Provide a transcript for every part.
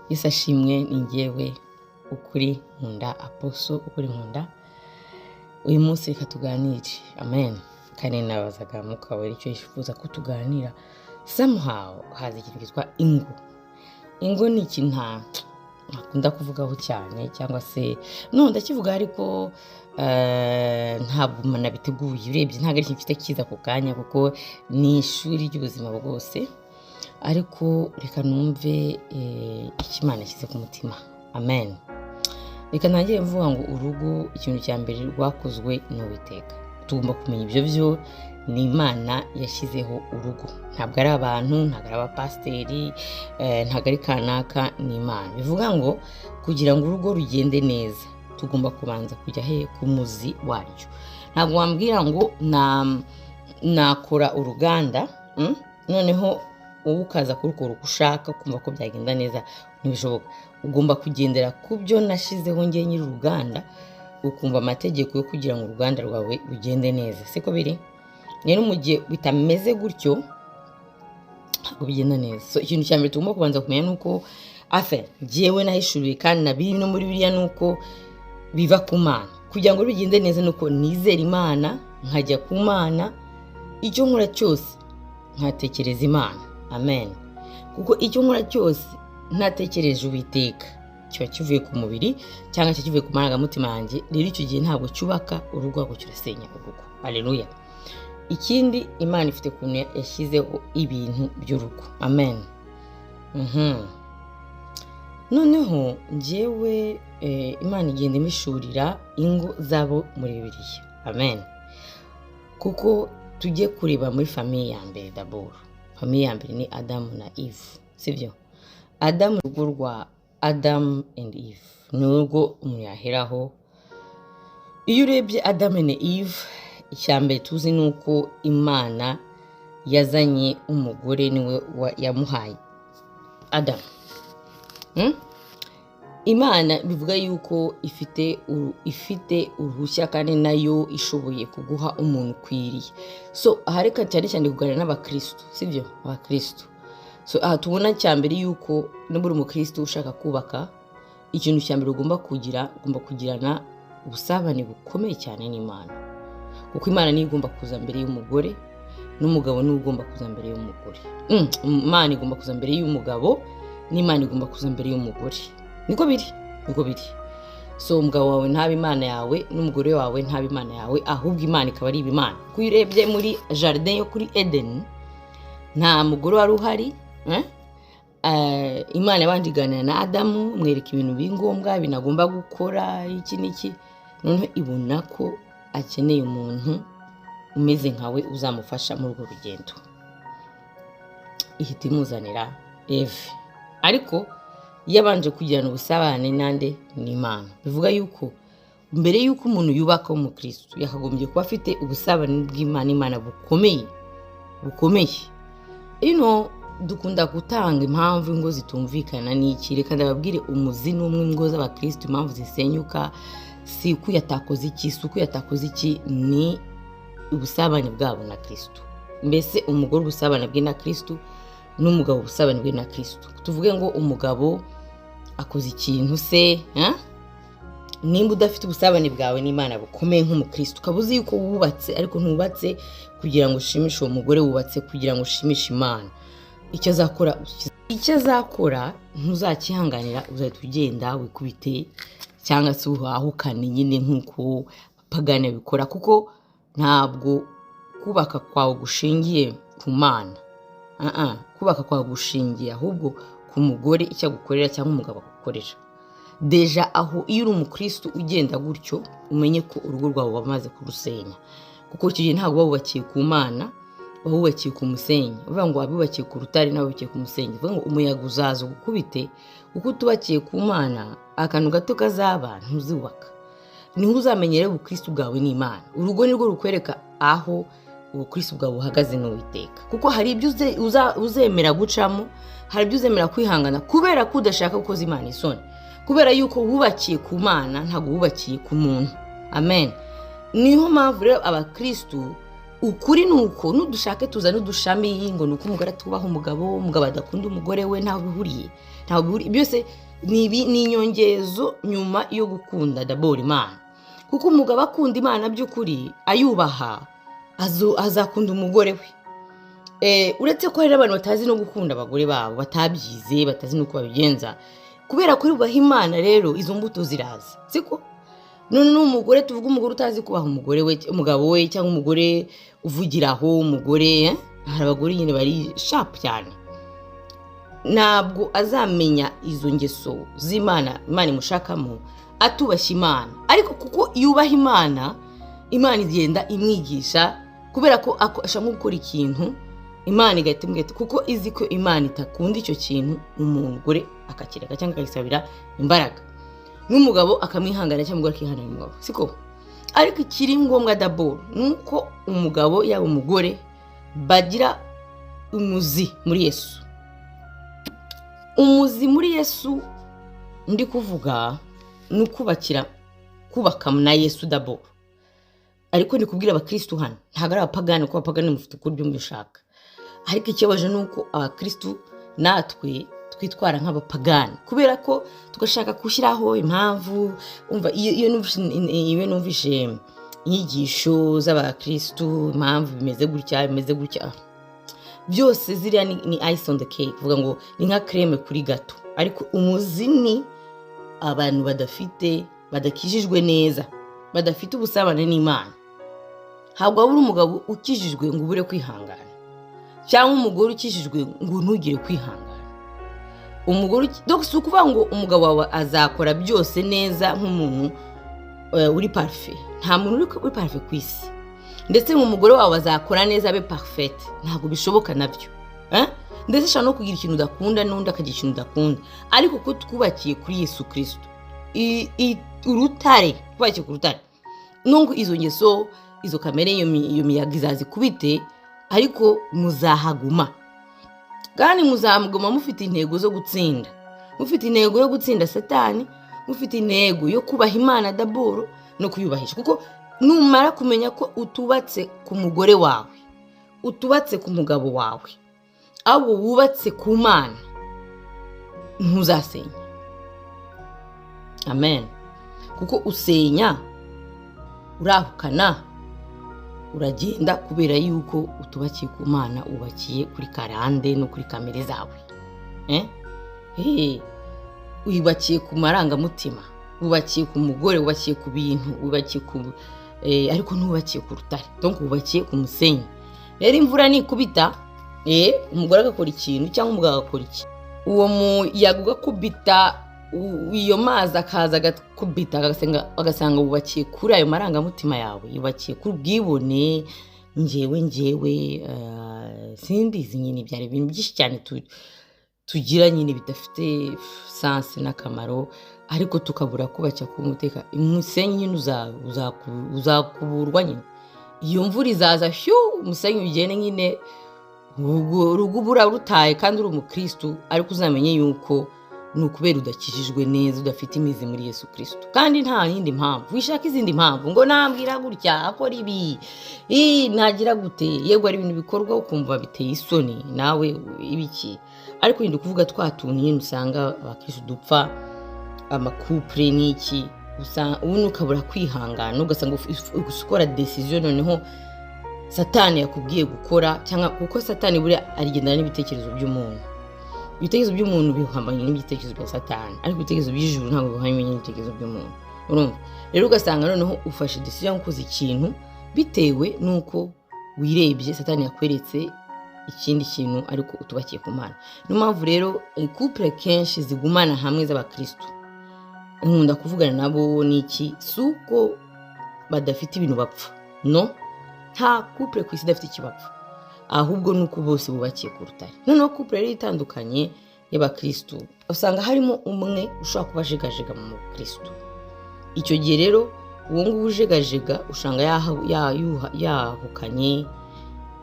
Yesu ashimwe. Ni njyewe Ukuri Nkunda, Apostle Ukuri Nkunda. Uyu munsi reka tuganire, amen. Kandi nabazaga Mwuka Wera icyo yifuza ko tuganira. Somehow haza ikintu cyitwa ingo. Ingo ni ikintu ntakunda kuvugaho cyane, cyangwa se no ndakivuga, ariko ntabwo nabiteguye. Urebye ntabwo ari ikintu mfite kiza ako kanya, kuko ni ishuri ry'ubuzima bwose. Ariko reka numve icyo Imana yashyize ku mutima, amen. Reka ntangire mvuga ngo urugo, ikintu cya mbere, rwakozwe n'Uwiteka. Tugomba kumenya ibyo byo ni Imana yashyizeho urugo, ntabwo ari abantu, ntabwo ari abapasiteri, ntabwo ari kanaka, ni Imana. Bivuga ngo kugira ngo urugo rugende neza, tugomba kubanza kujya he? Ku muzi waryo. Ntabwo wambwira ngo nakora uruganda, Noneho wowe ukaza kurukora uko ushaka, ukumva ko byagenda neza. Ntibishoboka. Ugomba kugendera ku byo nashyizeho ngewe nyiri uruganda, ukumva amategeko yo kugira ngo uruganda rwawe rugende neza. Siko biri rero? Mu gihe bitameze gutyo, ntabwo bigenda neza. So ikintu cya mbere tugomba kubanza kumenya ni uko afe njyewe nahishuriwe kandi na biri no muri biriya, ni uko biva ku Mana. Kugira ngo bigende neza ni uko nizera Imana, nkajya ku Mana, icyo nkora cyose nkatekereza Imana, amen. Kuko icyo nkora cyose ntatekereje Uwiteka kiba kivuye ku mubiri cyangwa se kivuye ku marangamutima yanjye. Rero icyo gihe ntabwo cyubaka urugo, ahubwo kirasenya urugo. Aleluya. Ikindi, Imana ifite ukuntu yashyizeho ibintu by'urugo, amen. Noneho njyewe Imana igenda imishurira ingo zabo muri Bibiliya, amen. Kuko tujye kureba muri famille ya mbere d'abord. Famille ya mbere ni Adamu na Eve, sibyo? Adamu, urugo rwa Adamu and Eve ni urugo umuntu yaheraho. Iyo urebye Adamu and Eve, icya mbere tuzi ni uko Imana yazanye umugore, niwe yamuhaye Adamu. Imana bivuga yuko ifite uruhushya kandi nayo ishoboye kuguha umuntu ukwiriye. So aha reka cyane cyane kuganira n'abakristo, sibyo? Abakristo. So aha tubona cya mbere yuko niba uri umukristo ushaka kubaka, ikintu cya mbere ugomba kugira, ugomba kugirana ubusabane bukomeye cyane n'Imana, kuko Imana niyo igomba kuza mbere y'umugore, n'umugabo niwe ugomba kuza mbere y'umugore. Imana igomba kuza mbere y'umugabo, n'Imana igomba kuza mbere y'umugore. Niko biri, niko biri. So umugabo wawe ntaba Imana yawe, n'umugore wawe ntaba Imana yawe, ahubwo Imana ikaba ari Imana. Kuko iyo urebye muri jardin yo kuri Eden, nta mugore wari uhari, eh? Imana yabanje iganira na Adamu, mwereka ibintu bingombwa binagomba gukora, iki n'iki. Noneho ibona ko akeneye umuntu umeze nkawe uzamufasha muri urwo rugendo, ihita imuzanira Eve. Ariko yabanje kugirana ubusabane nande? N'Imana. Bivuga yuko mbere yuko umuntu yubaka w'umukristo, yakagombye kuba afite ubusabane bw'Imana, Imana bukomeye, bukomeye. Ino dukunda gutanga impamvu ingo zitumvikana n'iki. Reka ndababwire umuzi n'umwe. Ingo z'abakristo impamvu zisenyuka si uko yatakoze iki, si uko yatakoze iki, ni ubusabane bwabo na Kristo. Mbese umugore ubusabane bwe na Kristo, n'umugabo ubusabane bwe na Kristo. Tuvuge ngo umugabo akoze ikintu se, ha? Nimba udafite ubusabane bwawe n'Imana bukomeye nk'umukristo, ukaba uzi yuko wubatse, ariko ntubatse kugira ngo ushimishe uwo mugore, wubatse kugira ngo ushimishe Imana, icyo azakora ntuzakihanganira. Uzahita ugenda wikubite cyangwa se uhahukane nyine nk'uko pagani babikora, kuko ntabwo kubaka kwawe gushingiye ku Mana. Ah, ah, kubaka kwawe gushingiye ahubwo ku mugore, icyo agukorera cyangwa umugabo agukorera. Déjà aho iyo uri umukristo ugenda gutyo, umenye ko urugo rwawe wamaze kurusenya, kuko icyo gihe ntabwo uba wubakiye ku Mana, uba wubakiye ku musenyi. Uvuga ngo abubakiye ku rutare n'abubakiye ku musenyi, uvuga ngo umuyaga uzaza ugukubite, kuko utubakiye ku Mana. Akantu gato kazaba, ntuzubaka. Niho uzamenyera ubukristo bwawe n'Imana. Urugo nirwo rukwereka aho ubukristo bwawe buhagaze n'Uwiteka, kuko hari ibyo uzemera gucamo, hari ibyo uzemera kwihangana kubera ko udashaka gukoza Imana isoni, kubera yuko wubakiye ku Mana, ntabwo wubakiye ku muntu, amen. Niho mpamvu rero abakristu Ukuri ni uko nudushake tuzane udushami ngo ni uko umugore atubaha umugabo, umugabo adakunda umugore we, ntaho bihuriye, ntaho bihuriye. Byose ni ibi, ni inyongezo nyuma yo gukunda d'abord Imana, kuko umugabo akunda Imana by'ukuri, ayubaha, azakunda umugore we. Uretse ko hari n'abantu batazi no gukunda abagore babo, batabyize, batazi n'uko babigenza. Kubera ko yubaha Imana rero, izo mbuto ziraza, siko? None n'umugore, tuvuga umugore utazi kubaha umugore we, umugabo we, cyangwa umugore uvugiraho umugore, eh? Hari abagore nyine bari sharp cyane. Ntabwo azamenya izo ngeso z'Imana, Imana imushakamo, atubashye Imana. Ariko kuko yubaha Imana, Imana igenda imwigisha, kubera ko ashaka gukora ikintu, Imana igahita imubwira ati, kuko izi ko Imana itakunda icyo kintu, umugore akakireka cyangwa akagisabira imbaraga, n'umugabo akamwihangana cyangwa umugore akihanganira umugabo, siko? Ariko ikiri ngombwa d'abord ni uko umugabo yaba umugore bagira umuzi muri Yesu. Umuzi muri Yesu ndi kuvuga ni ukubakira, kubaka na Yesu d'abord. Ariko ndi kubwira abakirisitu hano, ntabwo ari abapagani, kuko abapagani mufite uko ubyumva ushaka. Ariko ikibabaje ni uko abakirisitu natwe twitwara nk'abapagani, kubera ko tugashaka gushyiraho impamvu. Umva, iyo numvishe inyigisho z'abakirisitu, impamvu bimeze gutya, bimeze gutya, byose ziriya ni icing on the cake, kuvuga ngo ni nka crème kuri gâteau. Ariko umuzi ni abantu badafite, badakijijwe neza, badafite ubusabane n'Imana. Ntabwo waba uri umugabo ukijijwe ngo ubure kwihangana, cyangwa umugore ukijijwe ngo ntugire kwihangana. Umugore donc si ukuvuga ngo umugabo wawe azakora byose neza nk'umuntu uri parfait. Nta muntu uri parfait ku isi. Ndetse ngo umugore wawe azakora neza, abe parfaite, ntabwo bishoboka nabyo, eh? Ndetse ashobora no kugira ikintu udakunda, n'undi akagira ikintu udakunda. Ariko ko twubakiye kuri Yesu Kirisito, urutare, twubakiye ku rutare, nubwo izo ngeso, izo kamere, iyo miyaga izazikubite, ariko muzahaguma, kandi muzamuguma mufite intego zo gutsinda, mufite intego yo gutsinda Satani, mufite intego yo kubaha Imana d'abord no kuyubahisha. Kuko numara kumenya ko utubatse ku mugore wawe, utubatse ku mugabo wawe, ahubwo wubatse ku Mana, ntuzasenya. Amen. Kuko usenya, urahukana, uragenda, kubera yuko utubakiye ku Mana, wubakiye kuri karande no kuri kamere zawe, eh? Hey, wubakiye ku marangamutima, wubakiye ku mugore, wubakiye ku bintu, wubakiye ku ariko ntubakiye ku rutare. Donc wubakiye ku musenyi. Rero imvura nikubita, umugore agakora ikintu cyangwa umugabo agakora iki, uwo muyaga ugakubita, iyo mazi akaza agakubita, agasanga wubakiye kuri ayo marangamutima yawe, yubakiye kuri ubwibone, ngewe simbizi nyine. Byari ibintu byinshi cyane tugira nyine bidafite sens n'akamaro, ariko tukabura kubakira ku muteka umusenyi nyine uzakuburwa nyine. Iyo mvura izaza, shyu, umusenyi ugende nyine, urugo ubura rutaye kandi uri umukristu. Ariko uzamenye yuko ni ukubera udakijijwe neza, udafite imizi muri Yesu Kristo, kandi nta yindi mpamvu. Wishaka izindi mpamvu ngo nambwira gutya, akora ibi, nagira gute. Yego, hari ibintu bikorwa ukumva biteye isoni nawe ibiki, ariko yenda kuvuga twa tuntu nyine usanga abakristo dupfa, ama couple n'iki, ubundi ukabura kwihangana, ugasanga ukora décision noneho Satani yakubwiye gukora, cyangwa kuko Satani buriya arigendana n'ibitekerezo by'umuntu. Ibitekerezo by'umuntu bihamanye n'ibitekerezo bya Satani, ariko ibitekerezo by'ijuru ntabwo bihamanye n'ibitekerezo by'umuntu. Urumva rero, ugasanga noneho ufashe décision, ukoze ikintu bitewe n'uko wirebye, Satani yakweretse ikindi kintu, ariko utubakiye ku Mana. Niyo mpamvu rero couple kenshi zigumana hamwe z'abakristu, nkunda kuvugana nabo n'iki, si uko badafite ibintu bapfa. No nta couple ku isi idafite ikibapfa, ahubwo ni uko bose bubakiye ku rutare. Noneho couple rero itandukanye y'abakristu, usanga harimo umwe ushobora kuba ajegajega mu bukristu. Icyo gihe rero uwo nguwo ujegajega usanga yahukanye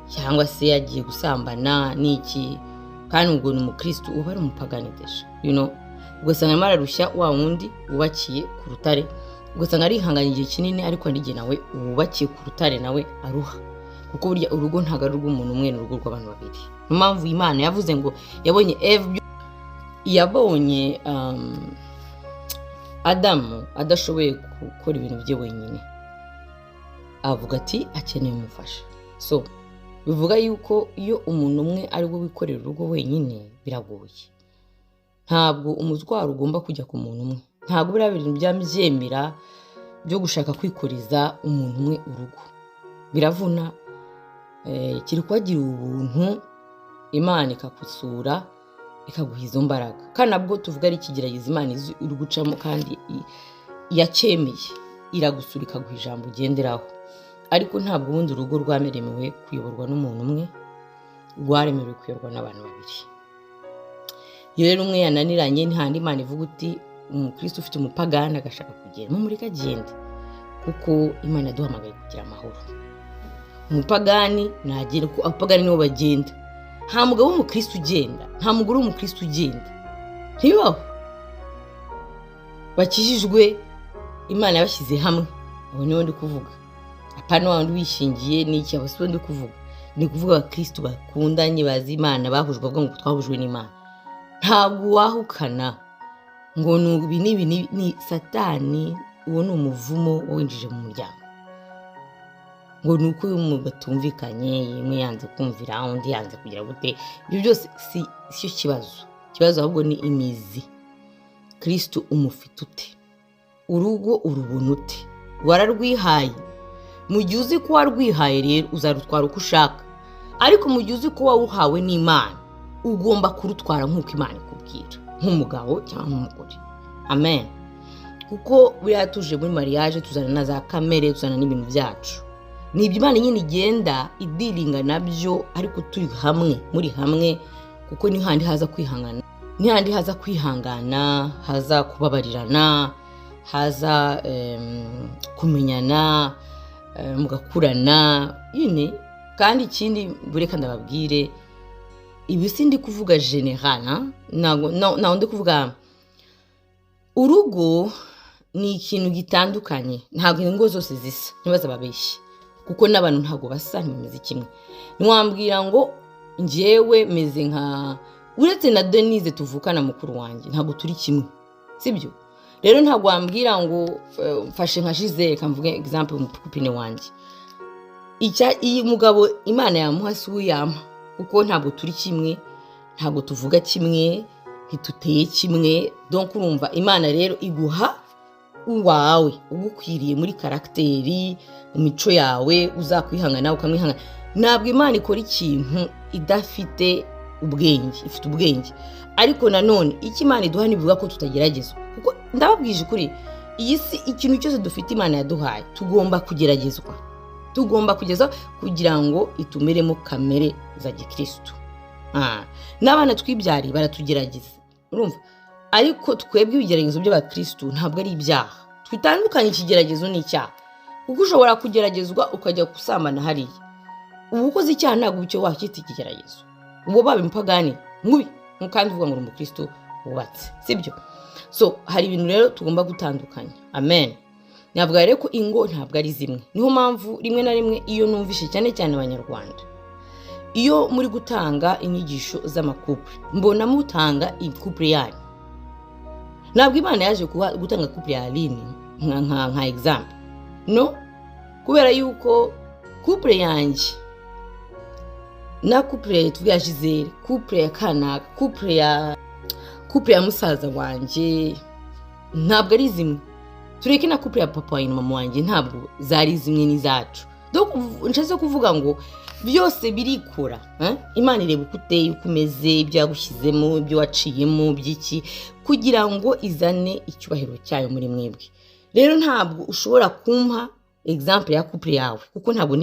cyangwa se yagiye gusambana n'iki, kandi ubwo ni umukristu, uba ari umupagani déjà, ugasanga arimo ararushya wa wundi wubakiye ku rutare. Ugasanga arihanganye igihe kinini, ariko hari igihe nawe wubakiye ku rutare nawe aruha, kuko Kuko burya urugo ntabwo ari urw'umuntu umwe, ni urugo rw'abantu babiri. Niyo mpamvu Imana yavuze ngo yabonye Eve, yabonye Adamu adashoboye gukora ibintu bye wenyine, avuga ati akeneye umufasha. So bivuga yuko iyo umuntu umwe ari we wikorera urugo wenyine, biragoye. Ntabwo umutwaro ugomba kujya ku muntu umwe. Ntabwo biriya bintu byambyemera byo gushaka kwikoreza umuntu umwe urugo, biravuna. Kiri kuhagira ubuntu, Imana ikakusura, ikaguha izo mbaraga. Kandi nabwo tuvuga ari ikigeragezo Imana izi uri gucamo, kandi yacyemeye, iragusura, ikaguha ijambo ugenderaho. Ariko ntabwo ubundi urugo rwaremewe kuyoborwa n'umuntu umwe, rwaremewe kuyoborwa n'abantu babiri. Iyo rero umwe yananiranye, ntihandi Imana ivuga uti umukristo ufite umupagani agashaka kugenda, mumureke agende, kuko Imana yaduhamagaye kugira amahoro. Umupagani nagenda, kuko abapagani nibo bagenda. Nta mugabo w'umukristo ugenda, nta mugore w'umukristo ugenda, ntibibaho. Bakijijwe, Imana yabashyize hamwe, abo nibo ndi kuvuga, apana wa wundi wishingiye n'iki. Abo si bo ndi kuvuga. Ni kuvuga abakristo bakundanye, bazi Imana, bahujwe, bavuga ngo twahujwe n'Imana. Ntabwo wahukana ngo ni ibi n'ibi ni Satani. Uwo ni umuvumo winjije mu muryango, ngo ni uko iyo batumvikanye, imwe yanze kumvira undi, yanze kugira gute. Ibyo byose si cyo kibazo. Ikibazo ahubwo ni imizi. Kristo umufite ute? Urugo urubona ute? Wararwihaye? Mu gihe uzi ko warwihaye rero, uzarutwara uko ushaka. Ariko mu gihe uzi ko wawuhawe n'Imana, ugomba kurutwara nk'uko Imana ikubwira, nk'umugabo cyangwa nk'umugore. Amen. Kuko buriya tuje muri mariage, tuzana na za kamere, tuzana n'ibintu byacu. Ni ibyo Imana nyine igenda idealinga nabyo, ariko turi hamwe, muri hamwe, kuko ni handi haza kwihangana, ni handi haza kwihangana, haza kubabarirana, haza kumenyana, mugakurana nyine. Kandi ikindi, bureka ndababwire, ibi si ndi kuvuga général, ntabwo ndi kuvuga. Urugo ni ikintu gitandukanye, ntabwo ingo zose zisa, ntibaze babeshye, kuko n'abantu ntabwo basa, ntibameze kimwe. Ntiwambwira ngo njyewe meze nka, uretse na Denise tuvukana, mukuru wanjye, ntabwo turi kimwe, sibyo? Rero ntabwo wambwira ngo mfashe nka Gisele, mvuge example, umucopine wanjye, iyi mugabo Imana yamuha si we yampa, kuko ntabwo turi kimwe, ntabwo tuvuga kimwe, ntituteye kimwe. Donc urumva, Imana rero iguha uwawe ugukwiriye muri caractère, mu mico yawe, uzakwihangana ukamwihangana. Ntabwo Imana ikora ikintu idafite ubwenge, ifite ubwenge. Ariko nanone icyo Imana iduha ntibivuga ko tutageragezwa, kuko ndababwije ukuri, iyi si, ikintu cyose dufite Imana yaduhaye, tugomba kugeragezwa, tugomba kugeza kugira ngo itumeremo kamere za gikristo. N'abana twibyariye baratugerageza, urumva? Ariko twebwe ibigeragezo by'abakristo ntabwo ari ibyaha. Twitandukanye ikigeragezo n'icyaha, kuko ushobora kugeragezwa ukajya gusambana hariya, uba ukoze icyaha. Ntabwo icyo wacyita ikigeragezo, uba waba umupagani mubi kandi uvuga ngo uri umukristo wubatse, sibyo? So hari ibintu rero tugomba gutandukanya. Amen. Navuga rero ko ingo ntabwo ari zimwe. Niyo mpamvu rimwe na rimwe iyo numvishe, cyane cyane Abanyarwanda, iyo muri gutanga inyigisho z'amacouple, mbona mutanga couple yanyu. Ntabwo Imana yaje gutanga couple ya Aline nka example, no kubera yuko couple yanjye na couple tuvuge ya Gisele, couple ya kanaka, couple ya musaza wanjye, ntabwo ari zimwe. Tureke na couple ya papa wanjye na mama wanjye, ntabwo zari zimwe n'izacu. Donc nshatse kuvuga ngo byose birikora, eh? Imana ireba uko uteye, uko umeze, ibyo yagushyizemo, ibyo waciyemo by'iki, kugira ngo izane icyubahiro cyayo muri mwebwe. Rero ntabwo ushobora kumpa example ya couple yawe, kuko ntabwo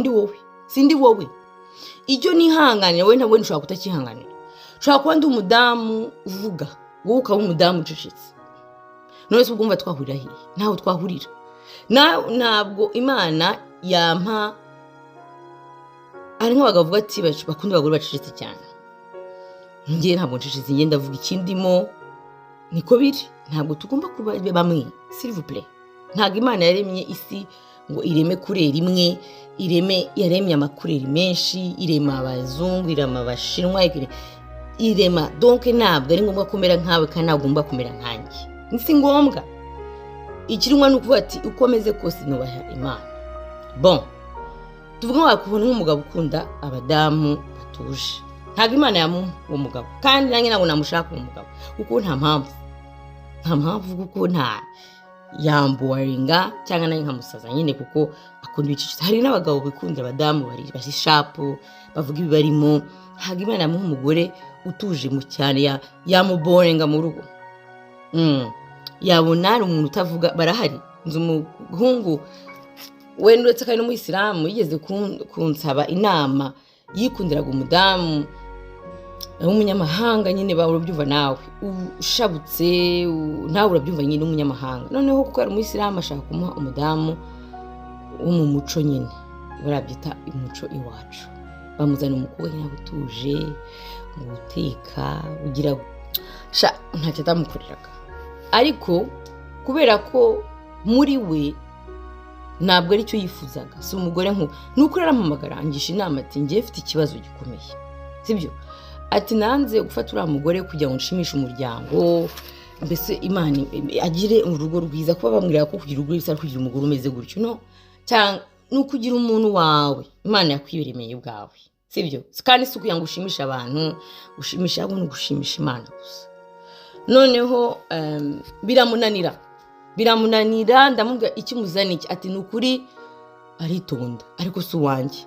ndi wowe, sindi wowe. Icyo nihanganira wowe ntabwo nshobora kutakihanganira. Ushobora kuba ndi umudamu uvuga, wowe ukaba umudamu ucecetse. None se ubwo wumva twahurira hehe? Ntaho twahurira. Ntabwo Imana yampa. Hari nk'abagabo bavuga ati bakunda abagore bacecetse cyane. Njye ntabwo ncecetse, njye ndavuga ikindimo, niko biri. Ntabwo tugomba kuba bamwe, s'il vous plaît. Ntabwo Imana yaremye isi ngo ireme couleur imwe. Ireme yaremye ama couleur menshi, irema abazungu, irema abashinwa, irema. Donc ntabwo ari ngombwa kumera nkawe, kandi ntabwo ugomba kumera nkanjye, si ngombwa. Ikirimo ni ukuvuga ati uko ameze kose nubaha Imana. Bon, tuvuge ngo wakubona nk'umugabo ukunda abadamu batuje, ntabwo Imana yamuha uwo mugabo, kandi nanjye ntabwo namushaka uwo mugabo, kuko nta mpamvu, nta mpamvu, kuko nta yamboringa cyangwa nanjye nkamusaza nyine, kuko akunda ibiciciro. Hari n'abagabo bikundira abadamu bari sharp, bavuga ibibarimo. Ntabwo Imana yamuha umugore utuje mu cyane, yamuboringa mu rugo. Yabona ari umuntu utavuga. Barahari. Nzi umuhungu wenda, uretse ko ari n'umuyisilamu, yigeze kunsaba inama. Yikundiraga umudamu w'umunyamahanga nyine, bawe urabyumva nawe, ushabutse, nawe urabyumva nyine, w'umunyamahanga. Noneho kuko ari umuyisilamu, ashaka kumuha umudamu wo mu muco nyine, barabyita umuco iwacu. Bamuzana umukobwa nyine utuje mu guteka, ugira sha ntacyo atamukoreraga, ariko kubera ko muri we ntabwo aricyo yifuzaga, si umugore nkuwo. Ni uko arampamagara, angisha inama, ati ngiye mfite ikibazo gikomeye, sibyo? Ati nanze gufata uriya mugore kugira ngo nshimishe umuryango, mbese Imana agire urugo rwiza, kuba bamwira ko kugira urugo rwiza ari kugira umugore umeze gutyo. No, cyangwa ni ukugira umuntu wawe Imana yakwiremeye ubwawe, sibyo? Kandi si ukugira ngo ushimishe abantu, ushimisha, ahubwo ni ugushimisha Imana gusa. Noneho biramunanira, biramunanira. Ndamubwira icyo umuzana iki? Ati ni ukuri aritonda, ariko si uwanjye.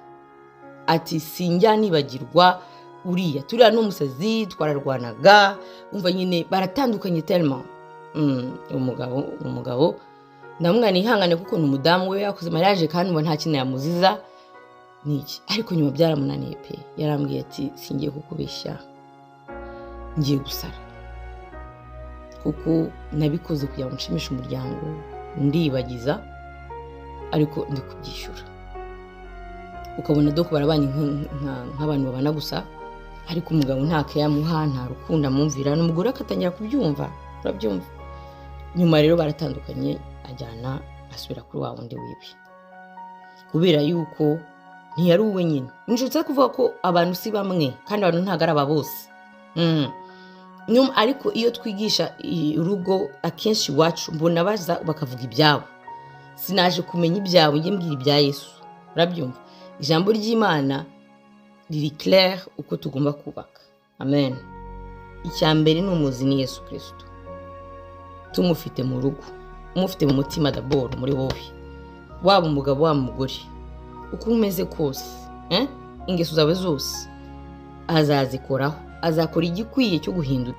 Ati sinjya nibagirwa uriya, turiya ni umusazi, twararwanaga. Umva nyine baratandukanye tellement. Umugabo ndamubwira nihangane, kuko ni umudamu we yakoze mariage, kandi uba nta kintu yamuziza ni iki. Ariko nyuma byaramunaniye pe. Yarambwiye ati singiye kukubeshya, ngiye gusara, kuko nabikoze kugira ngo nshimishe umuryango, ndibagiza, ariko ndi kubyishyura. Ukabona donc barabanye nk'abantu babana gusa, ariko umugabo nta yamuha, nta rukundo amwumvira, n'umugore akatangira kubyumva, urabyumva. Nyuma rero baratandukanye, ajyana asubira kuri wa wundi wiwe, kubera yuko ntiyari uwe nyine. Nshatse kuvuga ko abantu si bamwe, kandi abantu ntabwo ari aba bose. Ariko iyo twigisha urugo, akenshi iwacu mbona baza bakavuga ibyabo. Sinaje kumenya ibyabo, njye mbwira ibya Yesu, urabyumva. Ijambo ry'Imana riri clair uko tugomba kubaka. Amen. Icya mbere ni umuzi, ni Yesu Kirisito. Tumufite mu rugo, umufite mu mutima d'abord muri wowe, waba umugabo, waba umugore, uko umeze kose, eh? Ingeso zawe zose azazikoraho, azakora igikwiye cyo guhindura,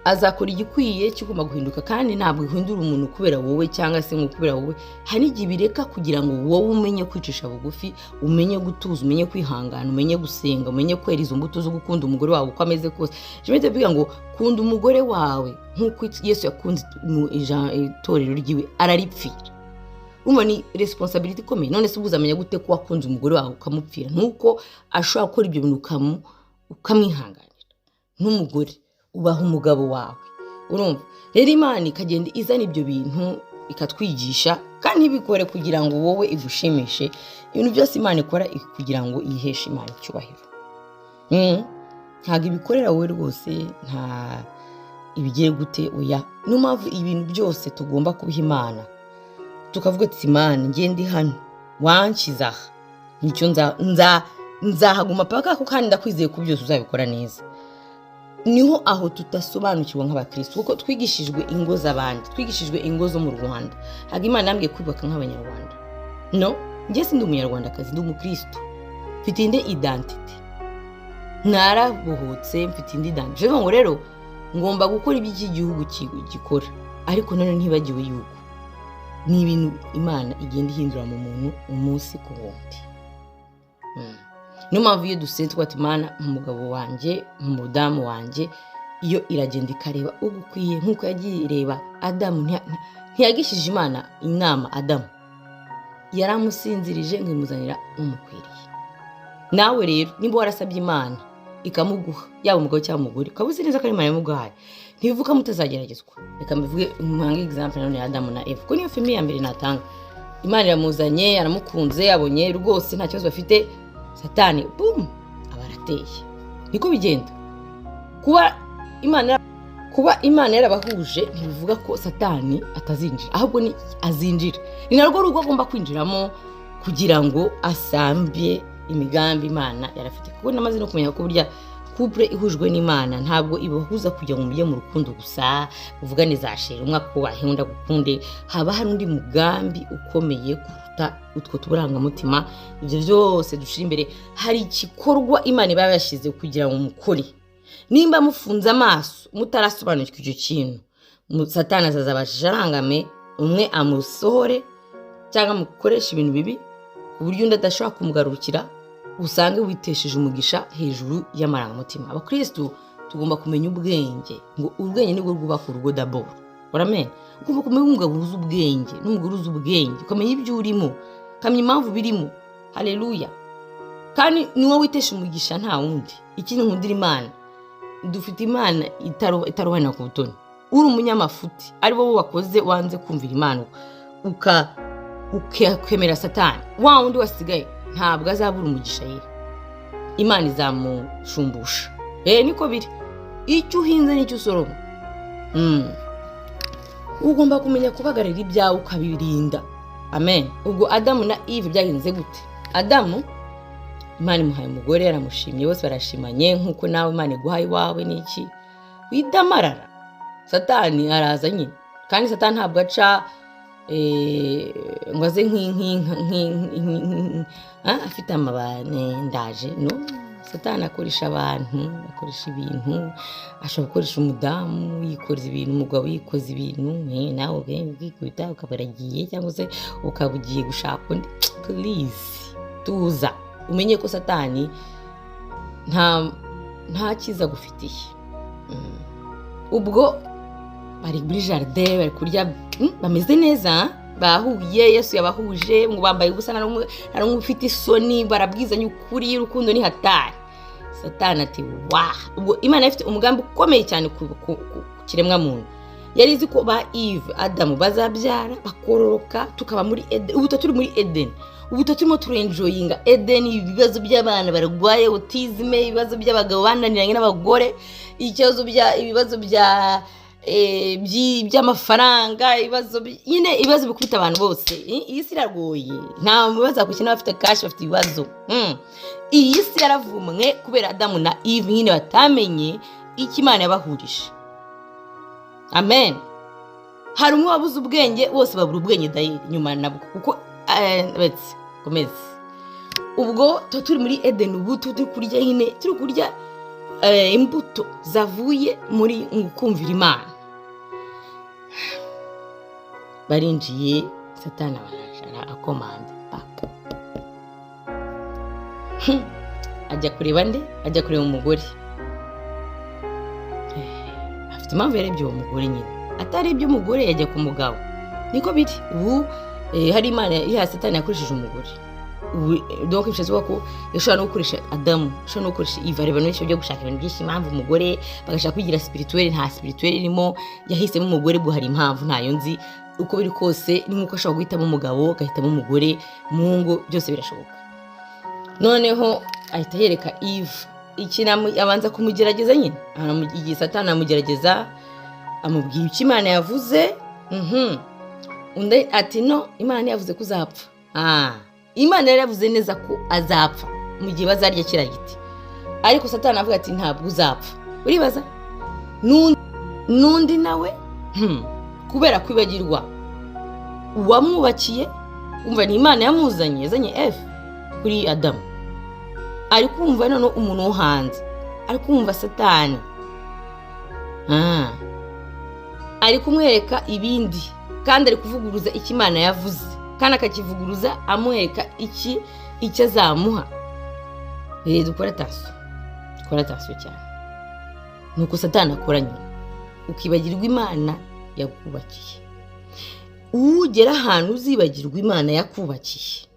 azakora igikwiye kigomba guhinduka. Kandi ntabwo ihindura umuntu kubera wowe, cyangwa se ngo kubera wowe. Hari n'igihe bireka kugira ngo wowe umenye kwicisha bugufi, umenye gutuza, umenye kwihangana, umenye gusenga, umenye kwera izo mbuto zo gukunda umugore wawe uko ameze kose. Je kuvuga ngo kunda umugore wawe nk'uko Yesu yakunze itorero ryiwe araripfira. Urumva ni responsabilité ikomeye. None se ubu uzamenya gute ko wakunze umugore wawe ukamupfira? Nuko ashobora gukora ibyo bintu ukamwihanganira. N'umugore, ubaha umugabo wawe. Urumva rero Imana ikagenda izana ibyo bintu ikatwigisha, kandi ntibikore kugira ngo wowe igushimishe. Ibintu byose Imana ikora kugira ngo yiheshe Imana icyubahiro. Ntabwo ibikorera wowe rwose, nta ibigiye gute, oya. Niyo mpamvu ibintu byose tugomba kubiha Imana, tukavuga ati Imana, ngiye ndi hano, wanshyize aha, nicyo nzahaguma paka, kandi ndakwizeye ko byose uzabikora neza. Niho aho tudasobanukirwa nk'abakristo, kuko twigishijwe ingo z'abandi, twigishijwe ingo zo mu Rwanda. Ntabwo Imana yambwiye kubaka nk'abanyarwanda. No, njye sindi umunyarwandakazi, ndi umukristo, mfite indi identité, narabohotse, mfite indi identité. Bivuga ngo rero ngomba gukora ibyo iki gihugu gikora, ariko none ntibagiwe yuko ni ibintu Imana igenda ihindura mu muntu umunsi ku wundi. Niyo mpamvu iyo dusenze twati Imana umugabo wanjye, umudamu wanjye, iyo iragenda ikareba ugukwiye, nk'uko yagiye ireba Adamu. Ntiyagishije Imana inama Adamu, yaramusinzirije ngo imuzanira umukwiriye. Nawe rero niba warasabye Imana ikamuguha, yaba umugabo cyangwa umugore, ukaba uzi neza ko ari Imana yamuguhaye, ntibivuga mutazageragezwa. Reka mbivuge, mpange example nanone ya Adamu na Eva, kuko niyo famille ya mbere natanga. Imana iramuzanye, aramukunze, abonye rwose nta kibazo bafite. Satani bum, aba arateye. Niko bigenda. Kuba Imana yarabahuje ntibivuga ko Satani atazinjira, ahubwo ni azinjira. Ni narwo rugo agomba kwinjiramo kugira ngo asambye imigambi Imana yarafite. Kuko namaze no kumenya ko burya couple ihujwe n'Imana ntabwo ibahuza kugira ngo mujye mu rukundo gusa, uvugane za chéri, umwe akubahe, undi agukunde. Haba hari undi mugambi ukomeye kuruta utwo turangamutima, ibyo byose dushyira imbere. Hari igikorwa Imana iba yashyize kugira ngo mukore. Nimba mufunze amaso, mutarasobanukirwa icyo kintu, Satani azaza abajarangame, umwe amusohore cyangwa amukoreshe ibintu bibi ku buryo undi adashobora kumugarukira, usange witesheje umugisha hejuru y'amarangamutima. Abakirisitu tugomba kumenya ubwenge, ngo ubwenge nibwo bwubaka urugo d'abord. Uramenya, ugomba kumenya umugabo uzi ubwenge n'umugore uzi ubwenge, ukamenya ibyo urimo, ukamenya impamvu birimo. Haleluya! Kandi ni wowe witesha umugisha, nta wundi. Ikindi nkundira Imana, dufite Imana itarobanura ku butoni. Uri umunyamafuti, ari wowe wakoze, wanze kumvira Imana, ukemera Satani, wa wundi wasigaye ntabwo azabura umugisha ye, Imana izamushumbusha. Niko biri, icyo uhinze nicyo usoroma. Ugomba kumenya kubagarira ibyawe, ukabirinda. Amen. Ubwo Adamu na Eve byagenze gute? Adamu Imana imuhaye umugore, aramushimye, bose barashimanye, nk'uko nawe Imana iguhaye iwawe n'iki widamarara. Satani araza nyine, kandi Satani ntabwo aca ngo aze afite amabane, ndaje. No, Satani akoresha abantu, akoresha ibintu. Ashobora gukoresha umudamu yikoza ibintu, umugabo yikoza ibintu, nawe ukikubita ukaba uragiye, cyangwa se ukaba ugiye gushaka undi. Please, tuza umenye ko Satani nta cyiza agufitiye. Ubwo bari muri jardin, bari kurya, bameze neza, bahuye, Yesu yabahuje, ngo bambaye ubusa, nta n'umwe ufite isoni, barabwizanya ukuri, urukundo ni hatari. Satani ati: "Wa!" Ubwo Imana ifite umugambi ukomeye cyane ku kiremwamuntu. Yari izi ko ba Eve, Adamu bazabyara, bakororoka, tukaba muri Eden. Ubu turi muri Eden, ubu turimo turenjoyinga Eden. Ibibazo by'abana barwaye autisme, ibibazo by'abagabo bananiranye n'abagore, ikibazo bya ibibazo bya by'amafaranga, ibibazo nyine, ibibazo bikubita abantu bose. Iyi si iragoye, nta bibazo bakukina, bafite cash, bafite ibibazo. Iyi si yaravumwe kubera Adamu na Eve nyine batamenye icyo Imana yabahurije. Amen. Hari umwe wabuze ubwenge, bose babura ubwenge dayiri nyuma nabwo, kuko betse komeze. Ubwo tuba turi muri Eden, ubu turi kurya nyine, turi kurya imbuto zavuye muri kumvira Imana. Barinjiye, Satani abaraje, akomanda papa. Ajya kureba nde? Ajya kureba umugore. Afite impamvu yarebye uwo mugore nyine. Atarebye umugore yajya ku mugabo. Niko biri ubu. Hari Imana ya Satani yakoresheje umugore ubu. Donc bishatse kuvuga ko yashobora no gukoresha Adamu, ashobora no gukoresha Eva. Reba benshi byo gushaka ibintu byinshi, impamvu umugore, bagashaka kwigira spirituel, nta spirituel irimo. Yahisemo umugore, bwo hari impamvu ntayo nzi. Uko biri kose ni nk'uko ashobora guhitamo umugabo, agahitamo umugore mu ngo, byose birashoboka. Noneho ahita yereka Eve ikintu, abanza kumugerageza nyine. Igihe Satani amugerageza, amubwira icyo Imana yavuze. Undi ati: "No, Imana ntiyavuze ko uzapfa." Ah, Imana yari yavuze neza ko azapfa mu gihe bazarya kiriya giti, ariko Satani avuga ati: "Ntabwo uzapfa." Uribaza n'undi nawe, kubera kwibagirwa uwamwubakiye. Umva, ni Imana yamuzanye, yazanye Eve kuri Adamu. Ari kumva noneho umuntu wo hanze, ari kumva Satani. Ah. Ari kumwereka ibindi, kandi ari kuvuguruza icyo Imana yavuze, kandi akakivuguruza amwereka iki icyo azamuha. Dukore attention, dukore attention cyane. Nuko Satani akora nyine, ukibagirwa Imana yakubakiye. Ugera ahantu uzibagirwa Imana yakubakiye,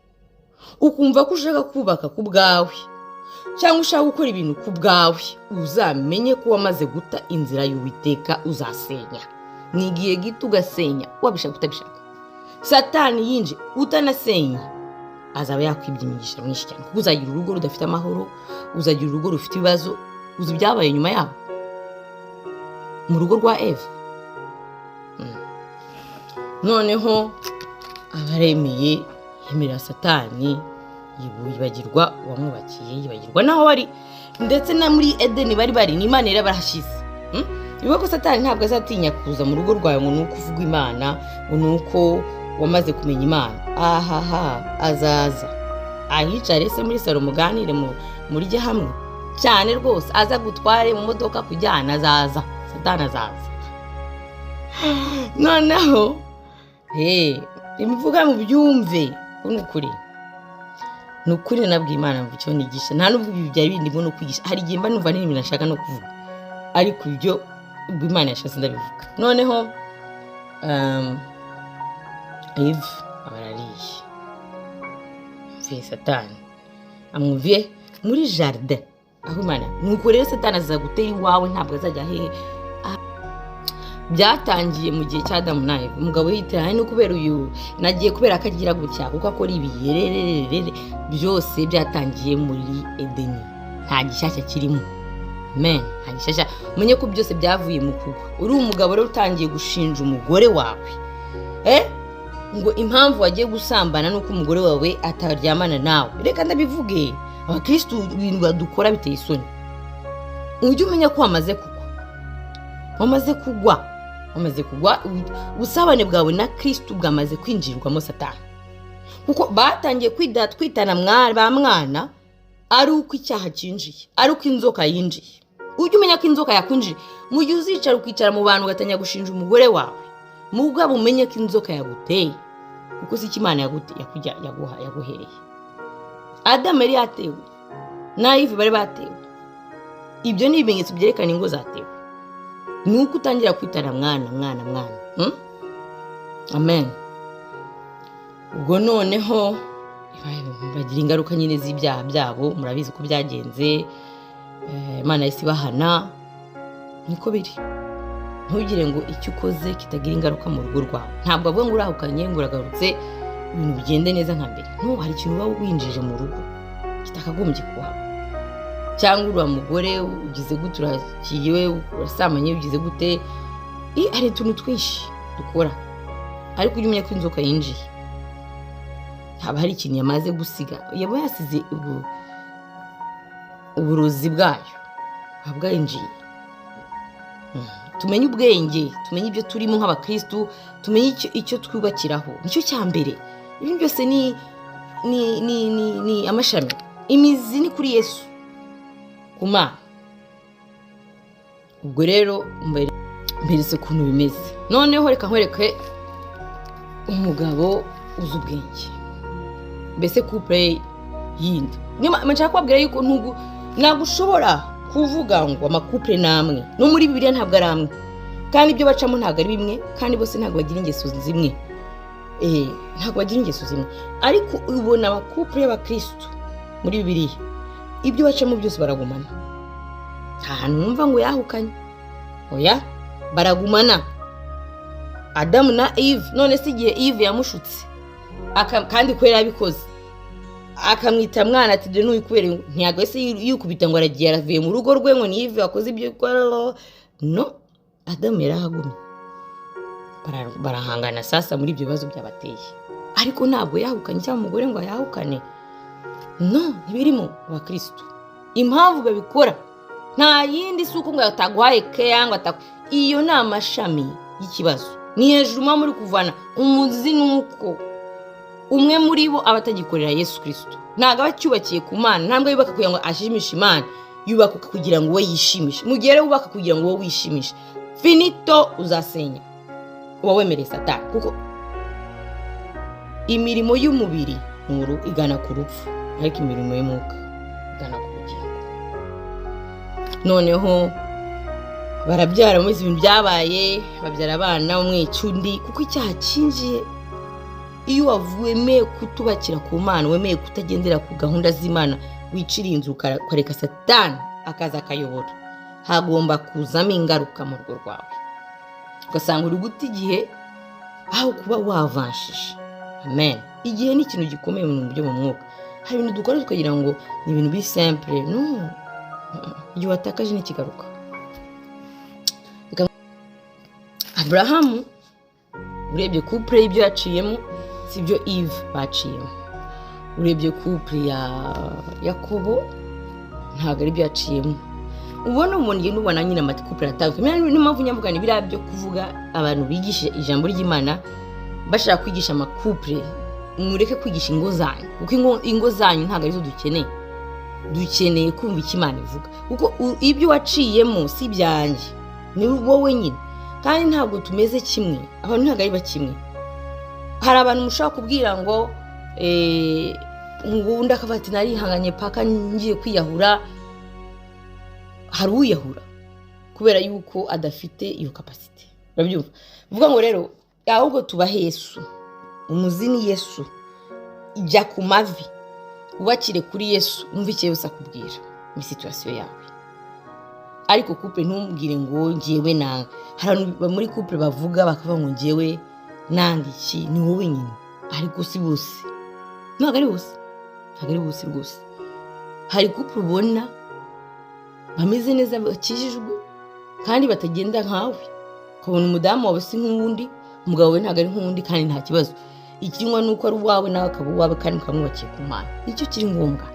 ukumva ko ushaka kubaka ku bwawe cyangwa ushaka gukora ibintu ku bwawe, uzamenye ko wamaze guta inzira y'Uwiteka. Uzasenya, ni igihe gito ugasenya, wabishaka utabishaka. Satani yinje utanasenye, azaba yakwibye imigisha myinshi cyane, kuko uzagira urugo rudafite amahoro, uzagira urugo rufite ibibazo. Uzi ibyabaye nyuma yabo mu rugo rwa Eva. Noneho abaremeye yemerera Satani, yibagirwa uwamwubakiye, yibagirwa n'aho bari, ndetse na muri Edeni bari ni Imana yari barahashyize. Bivuga ko Satani ntabwo azatinya kuza mu rugo rwawe ngo ni uko uvuga Imana, ngo ni uko wamaze kumenya Imana. Ahaha, azaza ahicare se muri salo, muganire, murye hamwe cyane rwose, aza gutware mu modoka kujyana, azaza, Satani azaza. Noneho imivuga mubyumve ko ni ukuri, ni ukuri. Nabwiye Imana ngo icyo nigisha, nta nubwo ibi byari bindimo no kwigisha. Hari igihe mba numva n'ibintu nashaka no kuvuga, ariko ibyo ubwo Imana yashatse ndabivuga. Noneho Eve aba arariye, mvuye Satani amwumviye muri jardin aho Imana. Nuko rero Satani aza gutera iwawe, ntabwo azajya hehe. Byatangiye mu gihe cya Adamu na Eva. Umugabo yitera no kubera uyu nagiye kubera ko agira gutya, kuko akora ibi yerererere. Byose byatangiye muri Edeni, nta gishyashya kirimo. Men, nta gishyashya. Umenye ko byose byavuye mu kugwa. Uri umugabo rero utangiye gushinja umugore wawe ngo impamvu wagiye gusambana nuko umugore wawe ataryamana nawe. Reka ndabivuge, abakirisitu ibintu badukora biteye isoni. Ujye umenya ko wamaze kugwa, wamaze kugwa, wamaze kugwa. Ubusabane bwawe na Kirisitu bwamaze kwinjirirwamo Satani, kuko batangiye kwitana ba mwana ari uko icyaha cyinjiye, ari uko inzoka yinjiye. Ujye umenya ko inzoka yakwinjiye. Mu gihe uzicara ukicara mu bantu ugatangira gushinja umugore wawe, mugabo umenye ko inzoka yaguteye, kuko si icyo Imana yaguhereye. Adamu yari yatewe na Eve bari batewe. Ibyo ni ibimenyetso byerekana ingo zatewe, ni uko utangira kwitana mwana, mwana, mwana. Amen. Ubwo noneho bagira ingaruka nyine z'ibyaha byabo, murabizi uko byagenze. Imana yahise ibahana. Niko biri, ntugire ngo icyo ukoze kitagira ingaruka mu rugo rwawe. Ntabwo avuga ngo urahukanye, ngo uragarutse, ibintu bigende neza nka mbere. No, hari ikintu uba winjije mu rugo kitakagombye kuhaba. Cyangwa uriya mugore ugize gute, urakiye, urasamanye, ugize gute? Hari utuntu twinshi dukora, ariko ujye umenya ko inzoka yinjiye haba hari ikintu yamaze gusiga, yaba yasize uburozi bwayo, buba bwinjiye. Tumenye ubwenge, tumenye ibyo turimo nk'abakirisitu, tumenye icyo twubakiraho, nicyo cya mbere. Ibindi byose ni amashami, imizi ni kuri Yesu, ku Mana. Ubwo rero mberetse ukuntu bimeze. Noneho reka nkwereke umugabo uzi ubwenge, mbese couple yindi. Nshaka kubabwira yuko ntabwo ushobora kuvuga ngo ama couple ni amwe. No muri Bibiliya ntabwo ari amwe, kandi ibyo bacamo ntabwo ari bimwe, kandi bose ntabwo bagira ingeso zimwe. Ntabwo bagira ingeso zimwe, ariko ubona aba couple y'abakirisitu muri Bibiliya, ibyo bacamo byose baragumana. Nta hantu wumva ngo yahukanye, oya, baragumana. Adamu na Eve, none se igihe Eve yamushutse, kandi ko yari abikoze, akamwita mwana, ati dore n'uyu kubera, ntabwo ese yikubita ngo aragiye, aravuye mu rugo rwe, ngo ni Eve wakoze ibyo? No, Adamu yarahagumye. Barahangana sasa muri ibyo bibazo byabateye, ariko ntabwo yahukanye cyangwa umugore ngo yahukane. No, ntibirimo abakirisitu. Impamvu babikora nta yindi, si uko ngo ataguhaye keya, ngo iyo ni amashami y'ikibazo, ni hejuru muba muri kuvana umuzi. Ni uko umwe muri bo aba atagikorera Yesu Kirisito, ntabwo aba acyubakiye ku Mana, ntabwo yubaka kugira ngo ashimishe Imana, yubaka kugira ngo we yishimishe. Mu gihe rero wubaka kugira ngo wowe wishimishe, finito, uzasenya, uba wemereye Satani, kuko imirimo y'umubiri igana ku rupfu, ariko imirimo y'umwuka igana ku bugingo. Noneho barabyara, muri ibintu byabaye, babyara abana, umwica undi, kuko icyaha cyinjiye. Iyo wemeye kutubakira ku Mana, wemeye kutagendera ku gahunda z'Imana, wicira inzu, ukareka Satani akaza akayobora, hagomba kuzamo ingaruka mu rugo rwawe, ugasanga uri guta igihe. Aho kuba wavanshije. Amen. Igihe ni ikintu gikomeye mu bintu byo mu mwuka. Hari ibintu dukora tukagira ngo ni ibintu biri simple. No, igihe watakaje ntikigaruka. Aburahamu, urebye couple y'ibyo yaciyemo si byo Eve baciyemo. Urebye couple ya Yakobo, ntabwo ari byo yaciyemo. Ubona umuntu ugenda ubona nyine ama couple aratandukanye. Niyo mpamvu nyavuga ni biriya byo kuvuga abantu bigisha ijambo ry'Imana bashaka kwigisha ama couple, mureke kwigisha ingo zanyu, kuko ingo zanyu ntabwo arizo dukeneye. Dukeneye kumva icyo Imana ivuga, kuko ibyo waciyemo si ibyanjye, ni wowe nyine. Kandi ntabwo tumeze kimwe, abantu ntabwo ari bakimwe. Hari abantu mushobora kubwira ngo ngo undi akavuga ati: "Narihanganye paka ngiye kwiyahura." Hari uwiyahura kubera yuko adafite iyo capacité, urabyumva? Bivuga ngo rero ahubwo tubahe Yesu umuzi. Ni Yesu. Jya ku mavi, wubakire kuri Yesu, wumve icyo Yesu akubwira muri situation yawe. Ariko couple, ntumbwire ngo ngewe nanga. Hari abantu muri couple bavuga bakavuga ngo ngewe nanga iki. Ni wowe nyine, ariko si bose, ntabwo ari bose, ntabwo ari bose rwose. Hari couple ubona bameze neza, bakijijwe kandi batagenda nkawe, ukabona umudamu wawe si nk'uwundi, umugabo we ntabwo ari nk'uwundi, kandi nta kibazo. Ikinywa ni uko ari uwawe, nawe akaba uwawe, kandi mukamwubakiye ku Mana. Nicyo kiri ngombwa.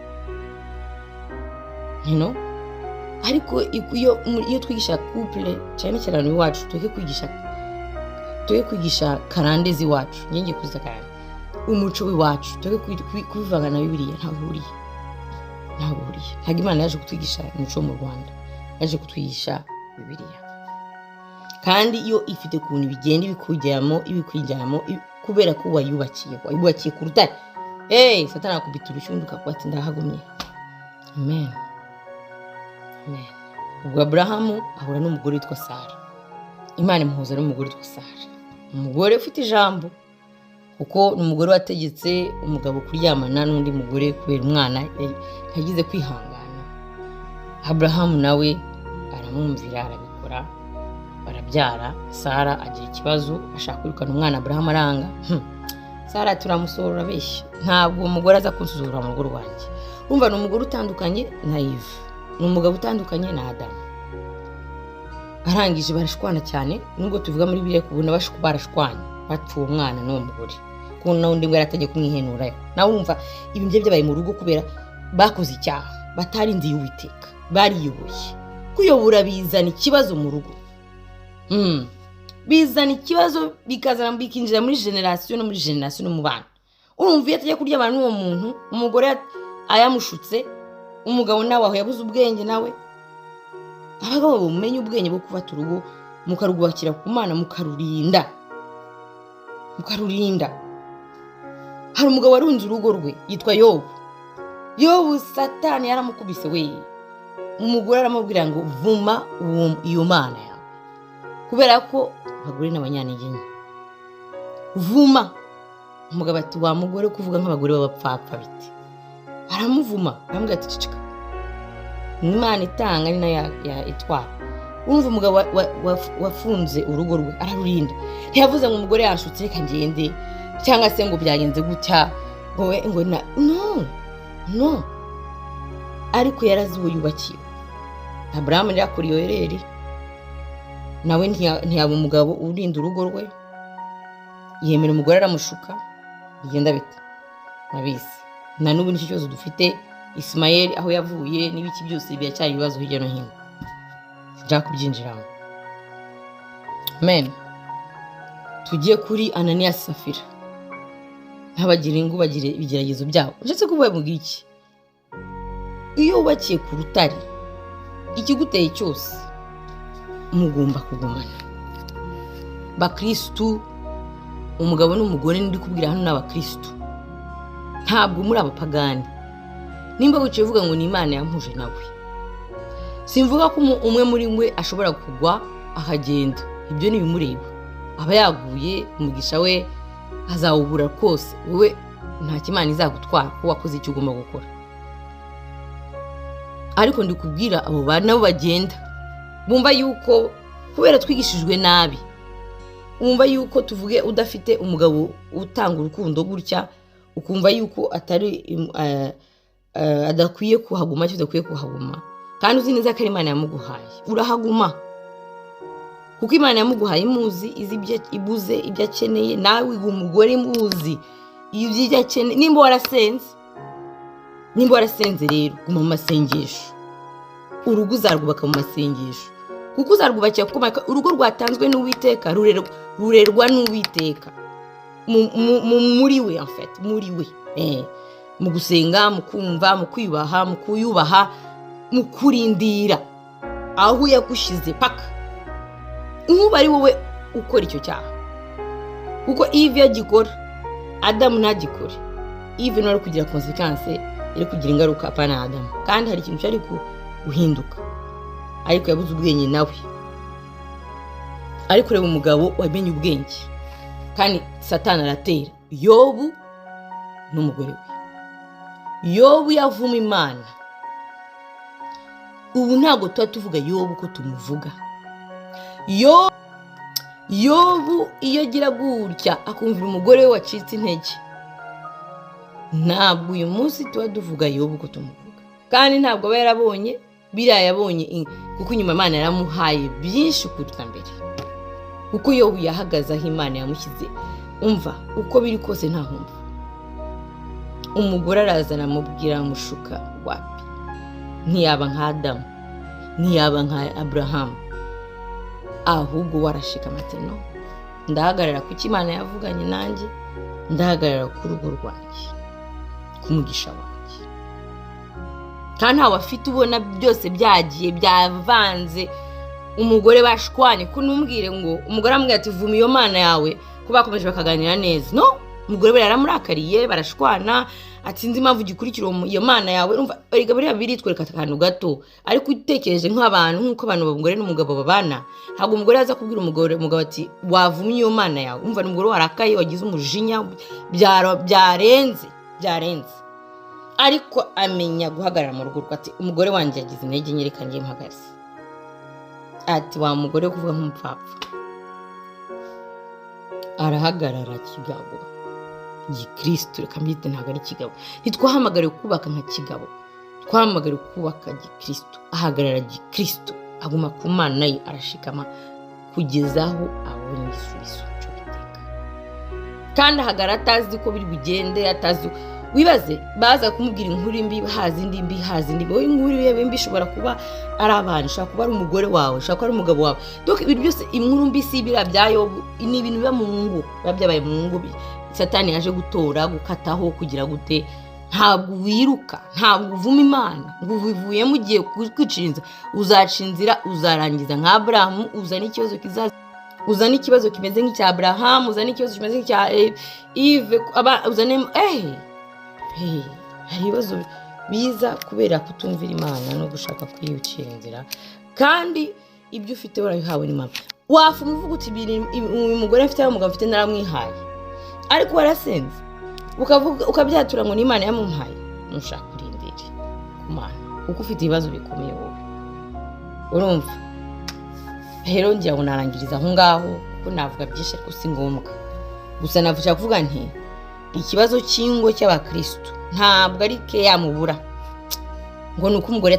Ariko iyo twigisha couple, cyane cyane abantu iwacu, tureke kwigisha karande z'iwacu. Ngiye kuza karande, umuco w'iwacu, tureke kubivanga na Bibiliya. Ntabwo bihuriye, ntabwo bihuriye. Ntabwo Imana yaje kutwigisha umuco wo mu Rwanda, yaje kutwigisha Bibiliya. Kandi iyo ifite ukuntu bigenda ibikujyamo kubera ko wayubakiye, wayubakiye ku rutare. Hey, Satani akubita urushyi, undi ukavuga ati: "Ndahagumye." Amen, amen. Ubwo Aburahamu ahura n'umugore witwa Sara. Imana imuhuza n'umugore witwa Sara, umugore ufite ijambo, kuko ni umugore wategetse umugabo kuryamana n'undi mugore kubera umwana. Yagize kwihangana, Aburahamu nawe aramwumvira, arabikora, barabyara. Sara agira ikibazo, ashaka kwirukana umwana, Aburahamu aranga. Sara turamusohora, urabeshya, ntabwo uwo mugore aza kunsuzugura mu rugo rwanjye. Urumva ni umugore utandukanye na Eve, ni umugabo utandukanye na Adamu. Arangije barashwana cyane, nubwo tuvuga muri Bibiliya kubona barashwanye, bapfuye umwana n'uwo mugore, kuko nawe undi ngo yaratangiye kumwihenurayo. Nawe urumva ibintu bye byabaye mu rugo kubera bakoze icyaha, batarindiye Uwiteka, bariyoboye. Kuyobora bizana ikibazo mu rugo. Bizana ikibazo, bikazana, bikinjira muri génération no muri génération no mu bana. Urumva iyo atajya kuryamana n'uwo muntu, umugore ayamushutse, umugabo nawe aho yabuze ubwenge. Nawe abagabo bumenye ubwenge bwo gufata urugo, mukarwubakira ku Mana, mukarurinda, mukarurinda. Hari umugabo warunze urugo rwe yitwa Yobu. Yobu Satani yaramukubise we, umugore aramubwira ngo: "Vuma iyo Mana yawe," kubera ko abagore ni abanyantege nke. "Vuma." Umugabo ati: "Wa mugore, kuvuga nk'abagore b'abapfapfa biti?" Aramuvuma, aramubwira ati: "Ceceka, Imana itanga ni nayo itwara." Urumva umugabo wafunze urugo rwe, ararurinda. Ntiyavuze ngo umugore yashutse, reka ngende, cyangwa se ngo byagenze gutya, ngo we ngo na no no. Ariko yarazi uwo yubakiwe. Aburahamu yari yakuriye erreur, nawe ntiyaba umugabo urinda urugo rwe, yemera umugore aramushuka. Bigenda bite? Murabizi, na n'ubu nicyo kibazo dufite. Isimayeli aho yavuye n'ibiki byose biracyari ibibazo hirya no hino, sinshaka kubyinjiramo. Amen. Tujye kuri Ananiya, Safira. Ntabagire ngo bagire ibigeragezo byabo. Ushatse kuvuga iki? Iyo wubakiye ku rutare, ikiguteye cyose mugomba kugumana. Bakirisitu, umugabo n'umugore ndi kubwira hano ni abakirisitu, ntabwo muri abapagani. Nimba wicaye uvuga ngo ni Imana yampuje nawe, simvuga ko umwe muri we ashobora kugwa akagenda, ibyo ni ibimureba. Aba yaguye, umugisha we azawubura kose. Wowe nta Imana izagutwara ko wakoze icyo ugomba gukora. Ariko ndi kubwira abo bantu nabo bagenda bumva yuko kubera twigishijwe nabi. Wumva yuko, tuvuge, udafite umugabo utanga urukundo gutya, ukumva yuko atari adakwiye kuhaguma cyangwa udakwiye kuhaguma, kandi uzi neza ko ari Imana yamuguhaye, urahaguma kuko Imana yamuguhaye imuzi, izi ibyo ibuze, ibyo akeneye. Nawe umugore imuzi ibyo akeneye. Nimba warasenze rero, guma mu masengesho. Urugo uzarwubaka mu masengesho, kuko uzarwubakira, kuko urugo rwatanzwe n'Uwiteka rurerwa n'Uwiteka muri we, en fait, muri we, mu gusenga, mu kumva, mu kwiyubaha, mu kuyubaha, mu kurindira aho yagushyize paka nkuba ari wowe ukora icyo cyaha. Kuko Eve yagikora, Adamu ntagikore, Eve nawe ari kugira conséquence, yari kugira ingaruka, apana Adamu. Kandi hari ikintu cyari guhinduka, ariko yabuze ubwenge nawe. Ariko reba umugabo wamenye ubwenge, kandi Satani aratera Yobu n'umugore we. Yobu yavuma Imana, ubu ntabwo tuba tuvuga Yobu ko tumuvuga. Yobu iyo agira gutya akumvira umugore we wacitse intege, ntabwo uyu munsi tuba tuvuga Yobu ko tumuvuga. Kandi ntabwo aba yarabonye biriya yabonye, kuko inyuma Imana yaramuhaye byinshi kuruta mbere, kuko Yobu yahagaze aho Imana yamushyize. Umva, uko biri kose ntahumva. Umugore araza aramubwira, amushuka, wapi, ntiyaba nka Adamu, ntiyaba nka Aburahamu, ahubwo warashikama ati: "No, ndahagarara kuko Imana yavuganye nanjye, ndahagarara ku rugo rwanjye, ku mugisha wanjye." Kandi ntawe afite, ubona byose byagiye byavanze, umugore bashwanye, ko ntumbwire ngo umugore amubwira ati: "Vuma iyo Mana yawe," ko bakomeje bakaganira neza. No, umugore we yaramurakariye, barashwana, ati: "Sinzi impamvu ugikurikira iyo Mana yawe." Urumva erega buriya biritwereka akantu gato, ariko utekereje nk'abantu, nk'uko abantu, umugore n'umugabo babana, ntabwo umugore aza kubwira umugabo ati: "Wavumye iyo Mana yawe." Umva, ni umugore warakaye, wagize umujinya, byarenze, byarenze, ariko amenya guhagarara mu rugo rwe, ati: "Umugore wanjye yagize intege nke, reka njye mpagaze." Ati: "Wa mugore wo kuvuga nk'umupfapfa." Arahagarara kigabo, gikirisitu, reka mbyite, ntabwo ari kigabo. Ntitwahamagariwe kubaka nka kigabo, twahamagariwe kubaka gikirisitu. Ahagarara gikirisitu, aguma ku Mana ye, arashikama kugeza aho abonye igisubizo cy'Uwiteka. Kandi ahagarara atazi ko biri bugende, atazi. Wibaze baza kumubwira inkuru mbi, haza indi mbi, haza indi mbi. Wowe inkuru yawe mbi ishobora kuba ari abana, ishobora kuba ari umugore wawe, ishobora kuba ari umugabo wawe. Donc ibintu byose, inkuru mbi si biriya bya Yobu, ni ibintu biba mu ngo, biba byabaye mu ngo, Satani yaje gutora, gukataho, kugira gute. Ntabwo wiruka, ntabwo uvuma Imana ngo ubivuyemo ugiye kwicira inzira. Uzaca inzira, uzarangiza nka Aburahamu, uzana ikibazo kizaza, uzana ikibazo kimeze nk'icya Aburahamu, uzana ikibazo kimeze nk'icya Eve, uzane hari ibibazo biza kubera kutumvira Imana no gushaka kwiyucira inzira, kandi ibyo ufite warabihawe n'Imana. Wafuma uvuga uti: "Uyu mugore mfite, umugabo mfite, naramwihaye," ariko warasenze, ukavuga, ukabyatura ngo n'Imana yamumpaye. Nushaka urindire ku Mana, kuko ufite ibibazo bikomeye wowe. Urumva rero, ngira ngo narangiriza aho ngaho, kuko navuga byinshi ariko si ngombwa. Gusa navuga kuvuga nti ikibazo cy'ingo cy'abakirisitu ntabwo ari ke yamubura ngo ni uko umugore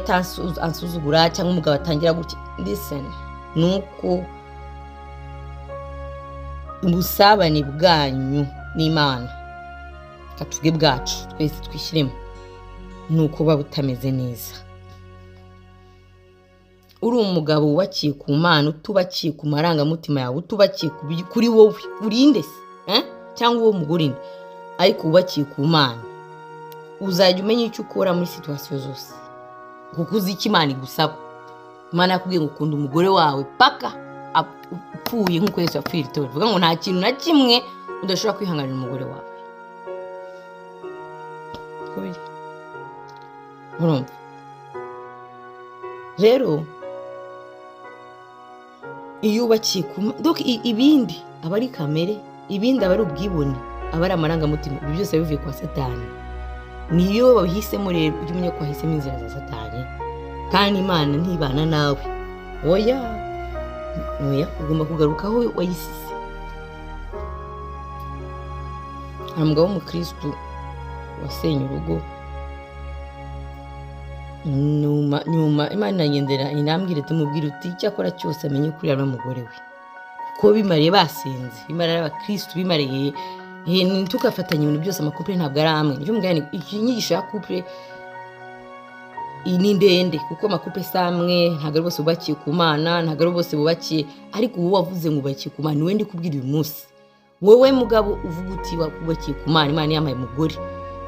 ansuzugura cyangwa umugabo atangira gutya. Listen, ni uko ubusabane bwanyu n'Imana, reka tuvuge bwacu twese twishyiremo, ni uko buba butameze neza. Uri umugabo wubakiye ku Mana, utubakiye ku marangamutima yawe, utubakiye kuri wowe urinde se, eh? Cyangwa uwo mugore inde, ariko wubakiye ku Mana, uzajya umenya icyo ukora muri situation zose, kuko uzi icyo Imana igusaba. Imana yakubwiye ngo ukunda umugore wawe paka upfuye, nk'uko Yesu yapfuye itorero. Bivuga ngo nta kintu na kimwe udashobora kwihanganira umugore wawe. Uko biri. Urumva rero, iyo wubakiye ku donc ibindi aba ari kamere, ibindi aba ari ubwibone, aba ari amarangamutima. Ibi byose bivuye kwa Satani. Niyo wabihisemo rero, ujye umenya ko wahisemo inzira za Satani, kandi Imana ntibana nawe. Oya, oya, ugomba kugaruka aho wayisize. Hari umugabo w'umukirisitu wasenye urugo nyuma Imana iragendera irambwira iti mubwira uti icyakora cyose amenye kuri ari umugore we, kuko bimariye basenze, bimariye ari abakirisitu, bimariye ntukafatanye ibintu byose. Ama couple ntabwo ari amwe. Nicyo mubwira, inyigisho ya couple ni ndende, kuko ama couple si amwe. Ntabwo ari bose bubakiye ku Mana, ntabwo ari bose bubakiye. Ariko wowe wavuze ngo ubakiye ku Mana, niwe ndi kubwira uyu munsi. Wowe mugabo uvuga uti wubakiye ku Mana, Imana yampaye umugore,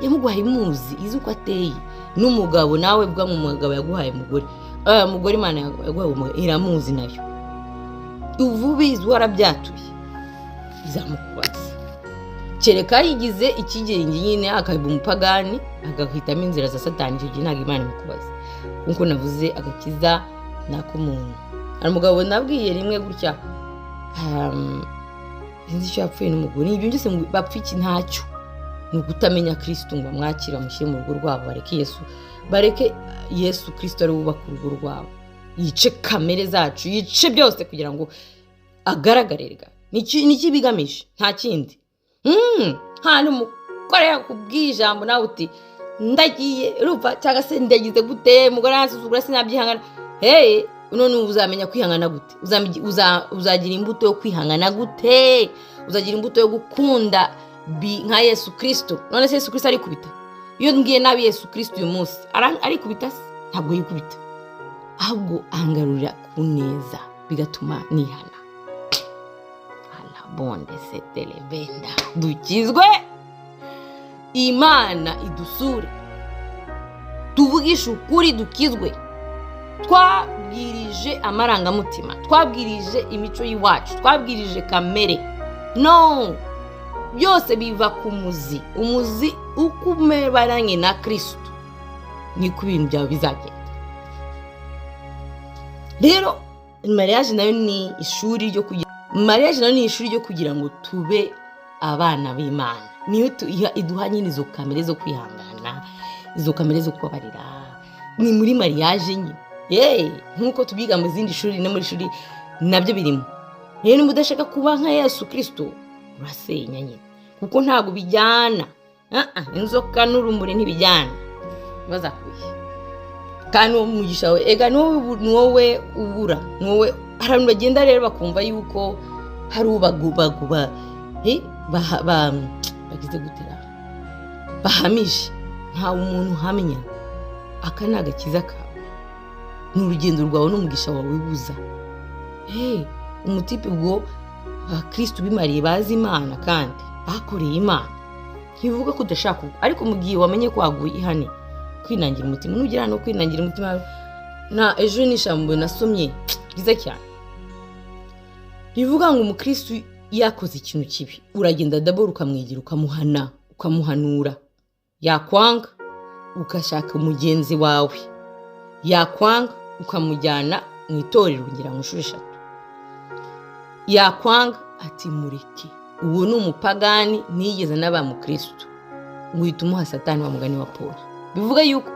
yamuguhaye imuzi, izi uko ateye. N'umugabo nawe uvuga ngo umugabo yaguhaye umugore, umugore Imana yaguhaye umugore iramuzi nayo, uva ubizi warabyatuye, izamukubaza. Kereka yigize ikigenge nyine, akaba umupagani, agahitamo inzira za Satani, icyo gihe ntabwo Imana imukubaza. Nkuko navuze, agakiza ni ak'umuntu. Hari umugabo nabwiye rimwe gutya, sinzi icyo yapfuye n'umugore, ibyo byose bapfa iki? Ntacyo, ni ukutamenya Kirisitu ngo bamwakire, bamushyire mu rugo rwabo, bareke Yesu, bareke Yesu Kirisito ari wubaka urugo rwabo, yice kamere zacu, yice byose kugira ngo agaragare. Niki bigamije? Nta kindi. Nta n'umugore yakubwiye ijambo nawe uti ndagiye, urumva, cyangwa se ndagize gute, umugore aransuzugura sinabyihangana. Hey, none uzamenya kwihangana gute? Uzagira imbuto yo kwihangana gute? Uzagira imbuto yo gukunda nka Yesu Kirisito? None se Yesu Kirisito arikubita? Iyo mbwiye nabi Yesu Kirisito uyu munsi, arikubita se? Ntabwo yikubita, ahubwo angarurira ku neza, bigatuma nihana. Bonde setelebenda, dukizwe, Imana idusure, tuvugishe ukuri, dukizwe. Twabwirije amarangamutima, twabwirije imico y'iwacu, twabwirije kamere. No byose biva ku muzi. Umuzi uko umebaranye na Kirisitu, niko ibintu byawe bizagenda. Rero mariage nayo ni ishuri ryo kugira, mariage nayo ni ishuri ryo kugira ngo tube abana b'Imana. Niyo iduha nyine izo kamere zo kwihangana, izo kamere zo kubabarira. Ni muri mariage nyine, yeee, nk'uko tubyiga mu zindi shuri, no muri shuri nabyo birimo. Rero niba udashaka kuba nka Yesu Kirisito, urasenya nyine, kuko ntabwo bijyana. Inzoka n'urumuri ntibijyana, bazakubeshya. Kandi uwo mugisha we ega ni wowe ubura, ni wowe. Hari abantu bagenda rero bakumva yuko hari ubagubaguba bagize gutera bahamije. Ntawe umuntu uhamya. Aka ni agakiza kawe, ni urugendo rwawe n'umugisha wawe wibuza. Umutipe ubwo abakirisitu bimariye bazi Imana kandi bakoreye Imana, ntibivuga ko udashaka, ariko mu gihe wamenye ko waguye, ihane, kwinangira umutima. Nugera hano kwinangira umutima na ejo ni ijambo nasomye ryiza cyane rivuga ngo umukirisitu yakoze ikintu kibi, uragenda d'abord ukamwigira, ukamuhana, ukamuhanura. Yakwanga, ugashaka mugenzi wawe. Yakwanga, ukamujyana mu itorero, ngira ngo inshuro 3. Yakwanga, ati mureke, uwo ni umupagani, ntiyigeze n'aba mukirisitu. Uhita umuha Satani, wa mugani wa Paul. Bivuga yuko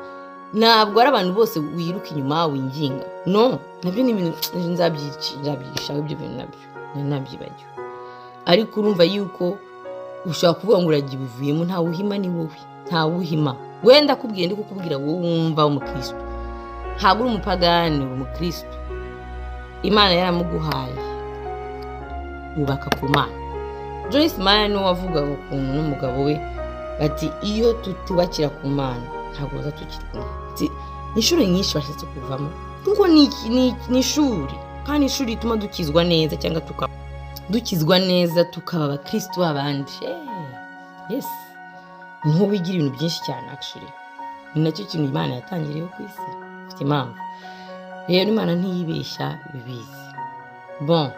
ntabwo ari abantu bose wiruka inyuma winginga. No nabyo ni ibintu nzabyigishaho, ibyo bintu nabyo nabyibagiwe. Ariko urumva yuko ushobora kuvuga ngo uragiye ubivuyemo. Ntawe uhima, ni wowe, ntawe uhima. Wenda akubwiye, ndi kukubwira wowe wumva w'umukirisitu, ntabwo uri umupagani, uri umukirisitu. Imana yaramuguhaye, wubaka ku Mana. Joyce Meyer niwe wavugaga ukuntu n'umugabo we bati iyo tutubakira ku Mana ntabwo baza tukiri kumwe. Inshuro nyinshi bashatse kuvamo, kuko ni ishuri, kandi ishuri rituma dukizwa neza, cyangwa tukaba dukizwa neza, tukaba abakirisitu b'abandi. Yes, niho wigira ibintu byinshi cyane. Actually ni nacyo kintu Imana yatangiriyeho ku isi, ifite impamvu. Rero Imana ntiyibeshya, ibibizi. Bon,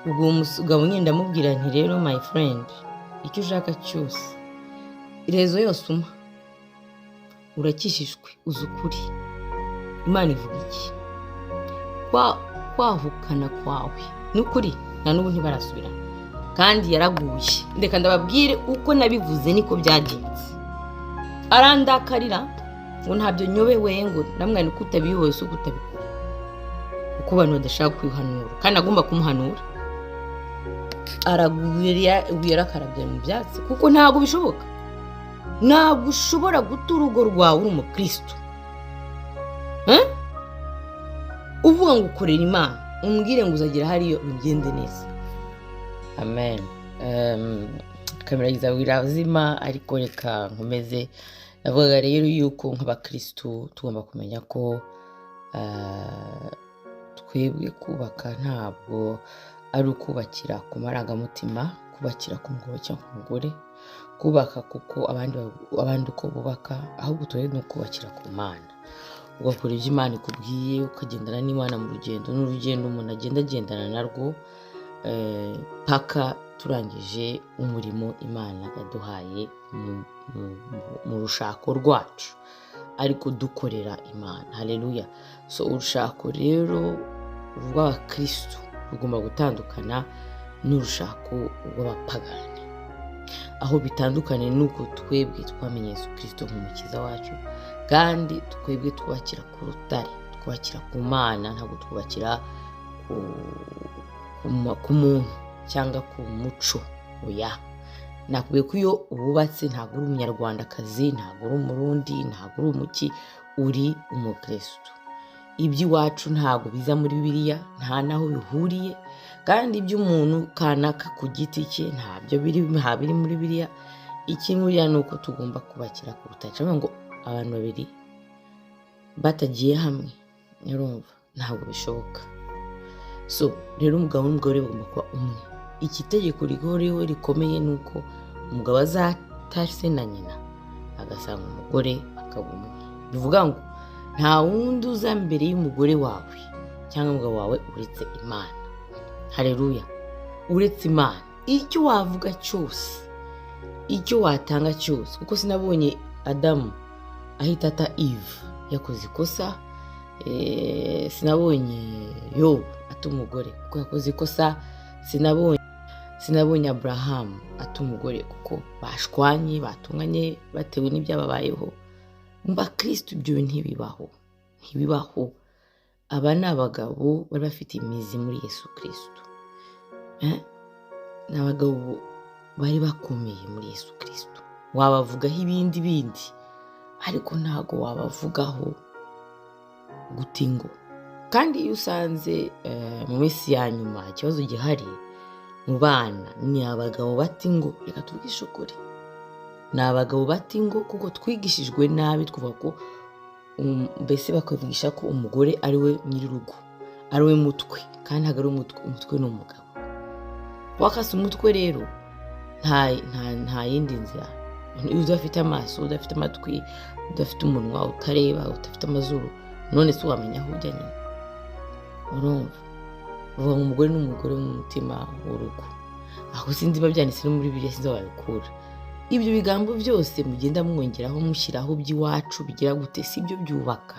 ubwo uwo mugabo nyine ndamubwira nti rero my friend, icyo ushaka cyose, raison yose umpa, urakijijwe, uzi ukuri, Imana ivuga iki? Kwahukana kwawe ni ukuri, na n'ubu ntibarasubirana kandi yaraguye. Reka ndababwire, uko nabivuze niko byagenze. Arandakarira ngo ntabyo nyobewe, ngo ndamwana uko utabiyoboye si uko utabikora, kuko abantu badashaka kwihanura kandi agomba kumuhanura. Aragwira arakarabya mu byatsi, kuko ntabwo bishoboka. Ntabwo ushobora guta urugo rwawe uri umukristo, uvuga ngo ukorera Imana, umbwire ngo uzagera hariyo bigende neza. Amen. Kamera zawe irazima, ariko reka nkomeze. Navugaga rero yuko nk'abakirisitu tugomba kumenya ko twebwe kubaka ntabwo ari ukubakira ku marangamutima, kubakira ku mugabo cyangwa ku mugore, kubaka kuko abandi uko bubaka, ahubwo turi no kubakira ku Mana, ugakora ibyo Imana ikubwiye, ukagendana n'Imana mu rugendo. N'urugendo umuntu agenda agendana narwo paka turangije umurimo Imana yaduhaye mu rushako rwacu, ariko dukorera Imana. Haleluya. So urushako rero rw'abakirisitu rugomba gutandukana n'urushako rw'abapagani. Aho bitandukanye nuko twebwe twamenye Yesu Kirisito nk'umukiza wacu, kandi twebwe twubakira ku rutare, twubakira ku Mana, ntabwo twubakira ku muntu cyangwa ku muco. Oya, nakubwiye ko iyo wubatse ntabwo uri umunyarwandakazi, ntabwo uri umurundi, ntabwo uri umuki, uri umukirisitu. Iby'iwacu ntabwo biza muri Bibiliya, nta n'aho bihuriye, kandi iby'umuntu kanaka ku giti cye ntabyo biri, nta biri muri Bibiliya. Ikiri muri Bibiliya ni uko tugomba kubakira ku rutare. Cyangwa ngo abantu babiri batagiye hamwe, urumva ntabwo bishoboka. So rero umugabo n'umugore bagomba kuba umwe. Iki tegeko ririho rikomeye ni uko umugabo azata se na nyina agasanga umugore akaba umwe. Bivuga ngo nta wundi uza mbere y'umugore wawe cyangwa umugabo wawe uretse Imana. Haleluya. Uretse Imana. Icyo wavuga cyose, icyo watanga cyose, kuko sinabonye Adamu ahita ata Eve yakoze ikosa, sinabonye Yobu ata umugore kuko yakoze ikosa, sinabonye Aburahamu ata umugore kuko bashwanye, batunganye batewe n'ibyababayeho. Mu bakirisitu ibyo ntibibaho, ntibibaho. Aba ni abagabo bari bafite imizi muri Yesu Kirisitu. Ni abagabo bari bakomeye muri Yesu Kirisitu. Wabavugaho ibindi bindi, ariko ntabwo wabavugaho guta ingo. Kandi iyo usanze mu minsi ya nyuma ikibazo gihari mu bana ni abagabo bata ingo. Reka tuvugishe ukuri, ni abagabo bata ingo kuko twigishijwe nabi, twuvuga ko mbese bakavugisha ko umugore ari we nyir'urugo, ari we mutwe, kandi ntabwo ari umutwe. Umutwe ni umugabo. Wakase umutwe rero nta yindi nzira. Iyo udafite amaso, udafite amatwi, udafite umunwa, utareba, udafite amazuru, none se wamenya aho ujya nyine? Urumva uvuga ngo umugore ni umugore w'umutima w'urugo, aho sinzi biba byanditse no muri Bibiliya, sinzi aho babikura. Ibyo bigambo byose mugenda mwongeraho mushyiraho by'iwacu bigira gute, si byo byubaka.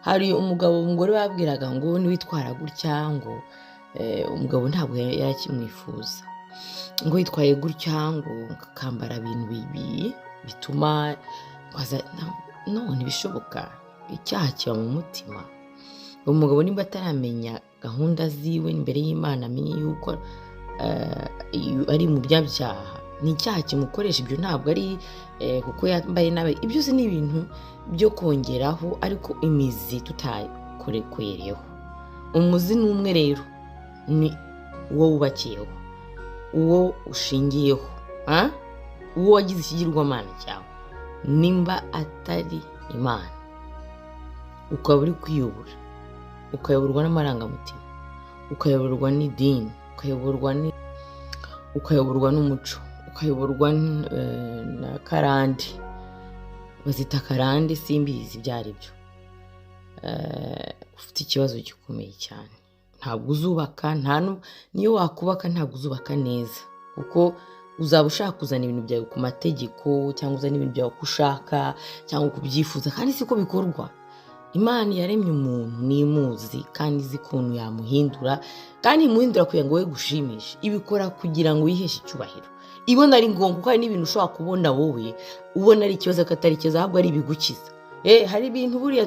Hari umugabo umugore babwiraga ngo niwitwara gutya ngo umugabo ntabwo yari akimwifuza, ngo yitwaye gutya ngo akambara ibintu bibi bituma no ntibishoboka. Icyaha kiba mu mutima. Umugabo nimba ataramenya gahunda ziwe imbere y'Imana, amenye yuko ari mu byabyaha, ni icyaha kimukoresha. Ibyo ntabwo ari kuko yambaye nabi, ibyo byose ni ibintu byo kongeraho, ariko imizi tutakorekoyereho. Umuzi ni umwe rero, ni uwo wubakiyeho, uwo ushingiyeho, uwo wagize ikigirwamana cyawe. Nimba atari Imana, ukaba uri kwiyobora, ukayoborwa n'amarangamutima, ukayoborwa n'idini, ukayoborwa n'umuco, ukayoborwa na karande, bazita karande simbizi ibyo ari byo, ufite ikibazo gikomeye cyane. Ntabwo uzubaka, niyo wakubaka ntabwo uzubaka neza, kuko uzaba ushaka kuzana ibintu byawe ku mategeko, cyangwa uzana ibintu byawe uko ushaka cyangwa uko ubyifuza, kandi siko bikorwa. Imana yaremye umuntu n'imuzi, kandi izi ukuntu yamuhindura, kandi imuhindura kugira ngo we gushimishe, ibikora kugira ngo yiheshe icyubahiro. Ibona ari ngombwa, kuko hari n'ibintu ushobora kubona wowe ubona ari ikibazo ko atari ikibazo, ahubwo ari ibigukiza. Hari ibintu buriya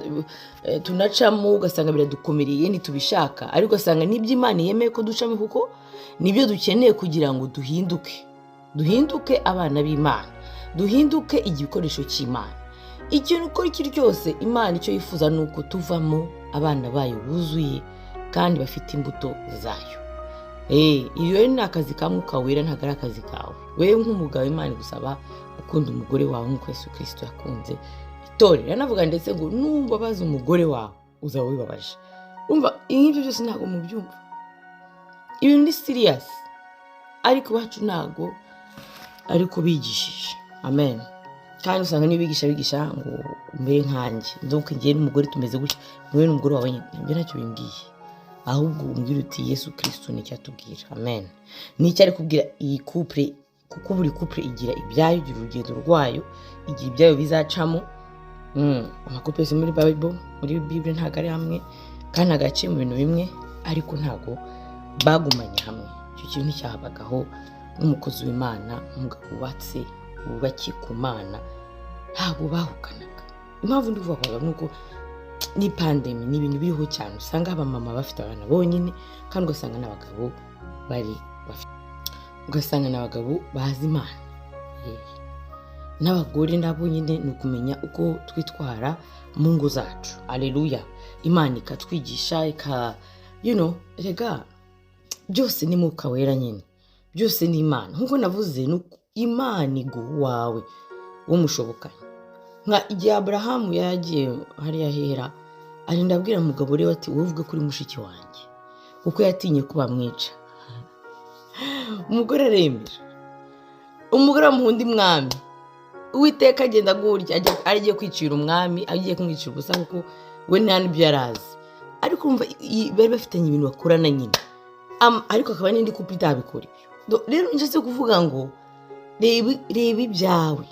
tunacamo ugasanga biradukomereye, ntitubishaka, ariko ugasanga n'ibyo Imana yemeye ko ducamo, kuko nibyo dukeneye kugira ngo duhinduke, duhinduke abana b'Imana, duhinduke igikoresho cy'Imana. Ikintu uko kiri cyose, Imana icyo yifuza ni uko tuvamo abana bayo buzuye kandi bafite imbuto zayo. Iyo rero ni akazi ka Mwuka Wera, ntabwo ari akazi kawe wewe nk'umugabo. Imana igusaba gukunda umugore wawe nk'uko Yesu Kirisito yakunze itorero. Yanavuga ndetse ngo nubabaza umugore wawe uzaba wibabaje. Umva, nk'ibyo byose ntabwo mubyumva, ibintu ni serious, ariko iwacu ntabwo ariko bigishije. Amen. Kandi usanga niyo bigisha, bigisha ngo umere nkanjye, donc njye n'umugore tumeze gutya, wowe n'umugore wawe nyine, nabyo ntacyo bimbwiye. Ahubwo umbwira uti Yesu Kirisito nicyo atubwira. Amen. Nicyo ari kubwira iyi couple, kuko buri couple igira ibyayo, igira urugendo rwayo, igira ibyayo bizacamo. Ama couple yose muri Bible, muri Bible ntabwo ari hamwe, kandi ntabwo yaciye mu bintu bimwe, ariko ntabwo bagumanye hamwe. Icyo kintu nticyahabagaho. N'umukozi w'Imana, umugabo wubatse, wubakiye ku Mana, ntabwo bahukanaga. Impamvu ndi kuvuga kwa ni uko ni pandemi, ni ibintu biriho cyane. Usanga abamama bafite abana bonyine, kandi ugasanga n'abagabo bari bafite, ugasanga n'abagabo bazi Imana. N'abagore nabo nyine ni ukumenya uko twitwara mu ngo zacu. Aleluya. Imana ikatwigisha, ika rega byose ni Mwuka Wera nyine, byose ni Imana. Nk'uko navuze, ni uko Imana iguha uwawe w'umushobokanye. Nka igihe Aburahamu yari agiye hariya hera, arinda abwira umugabo rero ati: "Wowe uvuge kuri mushiki wanjye," kuko yatinye ko bamwica. Umugore aremera, umugore amuha undi mwami. Uwiteka agenda gutya, agiye kwicira umwami, agiye kumwicira ubusa, kuko we nta n'ibyo yari azi. Ariko urumva bari bafitanye ibintu bakorana nyine. Ariko akaba n'indi couple itabikora ibyo. Rero nshatse kuvuga ngo reba ibyawe,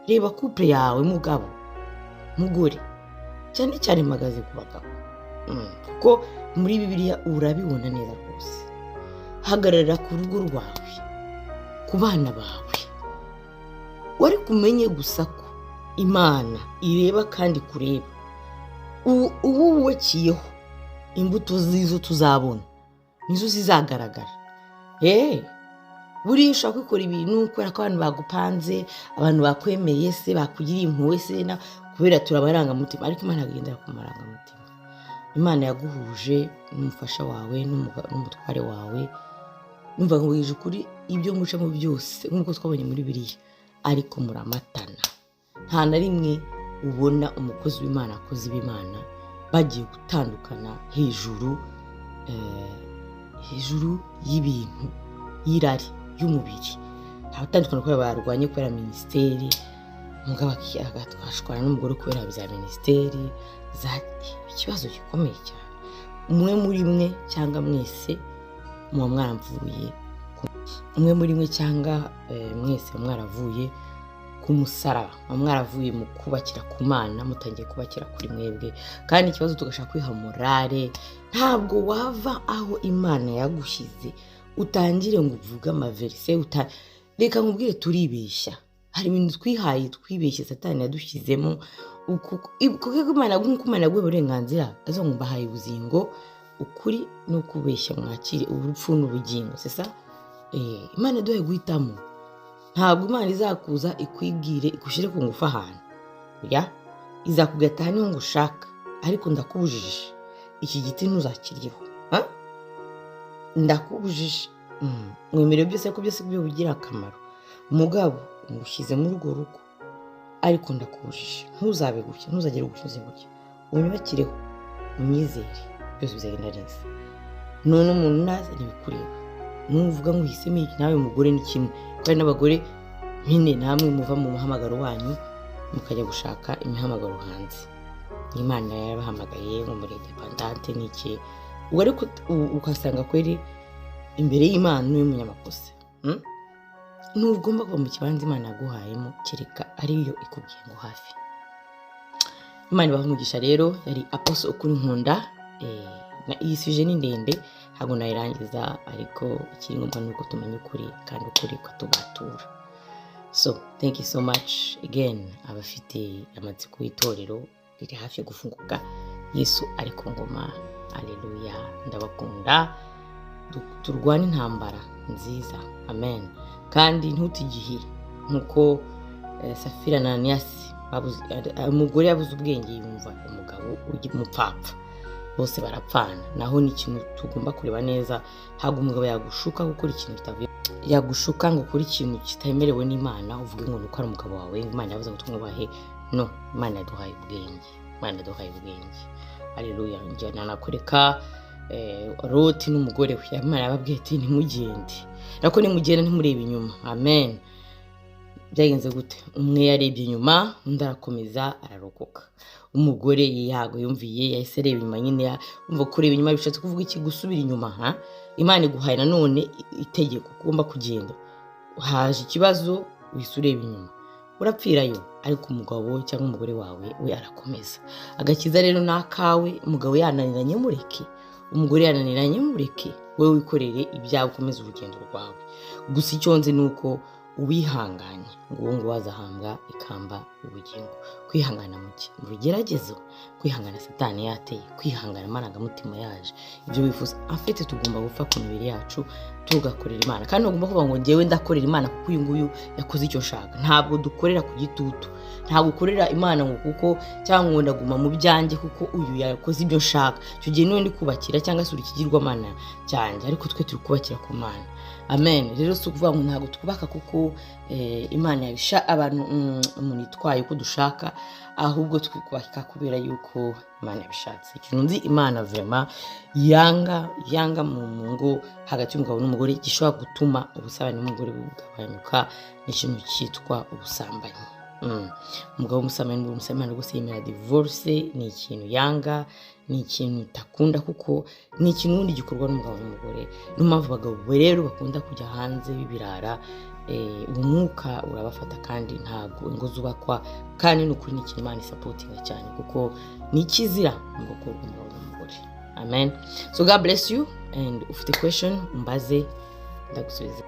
reba couple yawe, mugabo, mugore, cyane cyane mpagaze ku bagabo. Kuko muri Bibiliya urabibona neza rwose. Hagarara ku rugo rwawe, ku bana bawe. Wari kumenye gusa ko Imana ireba kandi kureba uwo wubakiyeho. Imbuto z'izo tuzabona nizo zizagaragara. Buriya ushobora kwikora ibintu kubera ko abantu bagupanze, abantu bakwemeye se, bakugiriye impuhwe se, kubera turi amarangamutima. Ariko Imana igendera ku marangamutima. Imana yaguhuje n'umufasha wawe n'umutware wawe. Numva nkubwije ukuri, ibyo mucamo byose nk'uko twabonye muri biriya, ariko muramatana. Nta na rimwe ubona umukozi w'Imana, abakozi b'Imana bagiye gutandukana hejuru y'ibintu y'irari y'umubiri. Abatandukana kubera barwanye kubera minisiteri, umugabo agashwana n'umugore kubera bya minisiteri, ikibazo gikomeye cyane. Umwe muri mwe cyangwa mwese muba mwaravuye, umwe muri mwe cyangwa mwese muba mwaravuye ku musaraba, muba mwaravuye mu kubakira ku Mana, mutangiye kubakira kuri mwebwe. Kandi ikibazo tugashaka kwiha morale. Ntabwo wava aho Imana yagushyize utangire ngo uvuge ama verse. Reka nkubwire, turibeshya. Hari ibintu twihaye, twibeshye, Satani yadushyizemo. Kuko Imana, nk'uko Imana yaguha uburenganzira, aza ngo mbahaye ubugingo, ukuri no kubeshya, mwakire urupfu n'ubugingo. Sesa Imana yaduhaye guhitamo. Ntabwo Imana izakuza ikwibwire, igushyire ku ngufu ahantu ya izakubwira ati: "Aha niho ngushaka, ariko ndakubujije iki giti, ntuzakiryeho. Ha? Ndakubujije." Mwemerewe byose, ariko byose byo bigira akamaro. Mugabo ngushyize muri urwo rugo, ariko ndakubujije, ntuzabe gutya, ntuzagere gutya, uze gutya, unyubakireho, unyizere, byose bizagenda neza. None umuntu naza ntibikureba, nuvuga ngo uhisemo iki. Nawe mugore ni kimwe, kuko hari n'abagore nyine namwe muva mu muhamagaro wanyu mukajya gushaka imihamagaro hanze. Imana yarabahamagaye ngo muri indépendante n'iki, ubwo ariko ugasanga kweri imbere y'Imana niwe munyamakosa. Ntugomba kuva mu kibanza Imana yaguhayemo, kereka ariyo ikubwiye ngo hafi. Imana ibaha umugisha. Rero yari Apostle Ukuri Nkunda. Na iyi sujet ni ndende, ntabwo nayirangiza, ariko ikiri ngombwa ni uko tumenya ukuri, kandi ukuri ukatubatura. So thank you so much again. Abafite amatsiko y'itorero Riri hafi gufunguka. Yesu ari ku ngoma. Aleluya! Ndabakunda. Turwane intambara nziza. Amen. Kandi ntute igihe nk'uko Safira na Ananiyasi umugore yabuze ubwenge, yumva umugabo umupfapfa, bose barapfana. Naho ni ikintu tugomba kureba neza. Ntabwo umugabo yagushuka gukora ikintu kitavuye, yagushuka ngo ukore ikintu kitemerewe n'Imana, uvuge ngo nuko ari umugabo wawe, Imana yavuze ngo tumwubahe. No, Imana yaduhaye ubwenge, Imana yaduhaye ubwenge. Aleluya! Njyana nakwereka Loti n'umugore we. Imana yababwiye ati: "Ntimugende nako nimugenda ntimurebe inyuma." Amen. Byagenze gute? Umwe yarebye inyuma, undi arakomeza ararokoka. Umugore yago yumviye, yahise areba inyuma nyine. Umva, kureba inyuma bishatse kuvuga iki? Gusubira inyuma. Ha, Imana iguhaye nanone itegeko ko ugomba kugenda, haje ikibazo uhise ureba inyuma, urapfirayo. Ariko umugabo cyangwa umugore wawe we arakomeza. Agakiza rero ni akawe. Umugabo yananiranye, mureke. Umugore yananiranye, mureke. Wowe wikorere ibyawe, ukomeze urugendo rwawe. Gusa icyo nzi ni uko uwihanganye, ngo uwo nguwo azahambwa ikamba y'ubugingo. Kwihangana mu ki? Mu bigeragezo. Kwihangana Satani yateye, kwihangana amarangamutima yaje, ibyo wifuza afite. Tugomba gupfa ku mibiri yacu, tugakorera Imana. Kandi ntugomba kuvuga ngo ngewe ndakorera Imana kuko uyu nguyu yakoze icyo nshaka. Ntabwo dukorera ku gitutu. Ntabwo ukorera Imana ngo kuko, cyangwa ngo ndaguma mu byanjye kuko uyu yakoze ibyo nshaka. Icyo gihe niwe ndi kubakira, cyangwa se uri ikigirwamana cyanjye. Ariko twe turi kubakira ku Mana. Amen. Rero si ukuvuga ngo ntabwo twubaka kuko Imana yabisha abantu, umuntu yitwaye uko dushaka, ahubwo twubaka kubera yuko Imana yabishatse. Ikintu nzi Imana vraiment yanga, yanga mu ngo hagati y'umugabo n'umugore, gishobora gutuma ubusabane n'umugore bugabanyuka, ni ikintu cyitwa ubusambanyi. Umugabo w'umusambanyi n'umugore w'umusambanyi rwose yemera divorce. Ni ikintu yanga, ni ikintu itakunda, kuko ni ikintu ubundi gikorwa n'umugabo n'umugore. Niyo mpamvu abagabo rero bakunda kujya hanze b'ibirara. Umwuka urabafata, kandi ntabwo ingo zubakwa. Kandi ni ukuri, ni ikintu Imana isupportinga cyane, kuko ni ikizira mu rugo rw'umugabo n'umugore. Amen. So God bless you, and ufite question umbaze, ndagusubiza.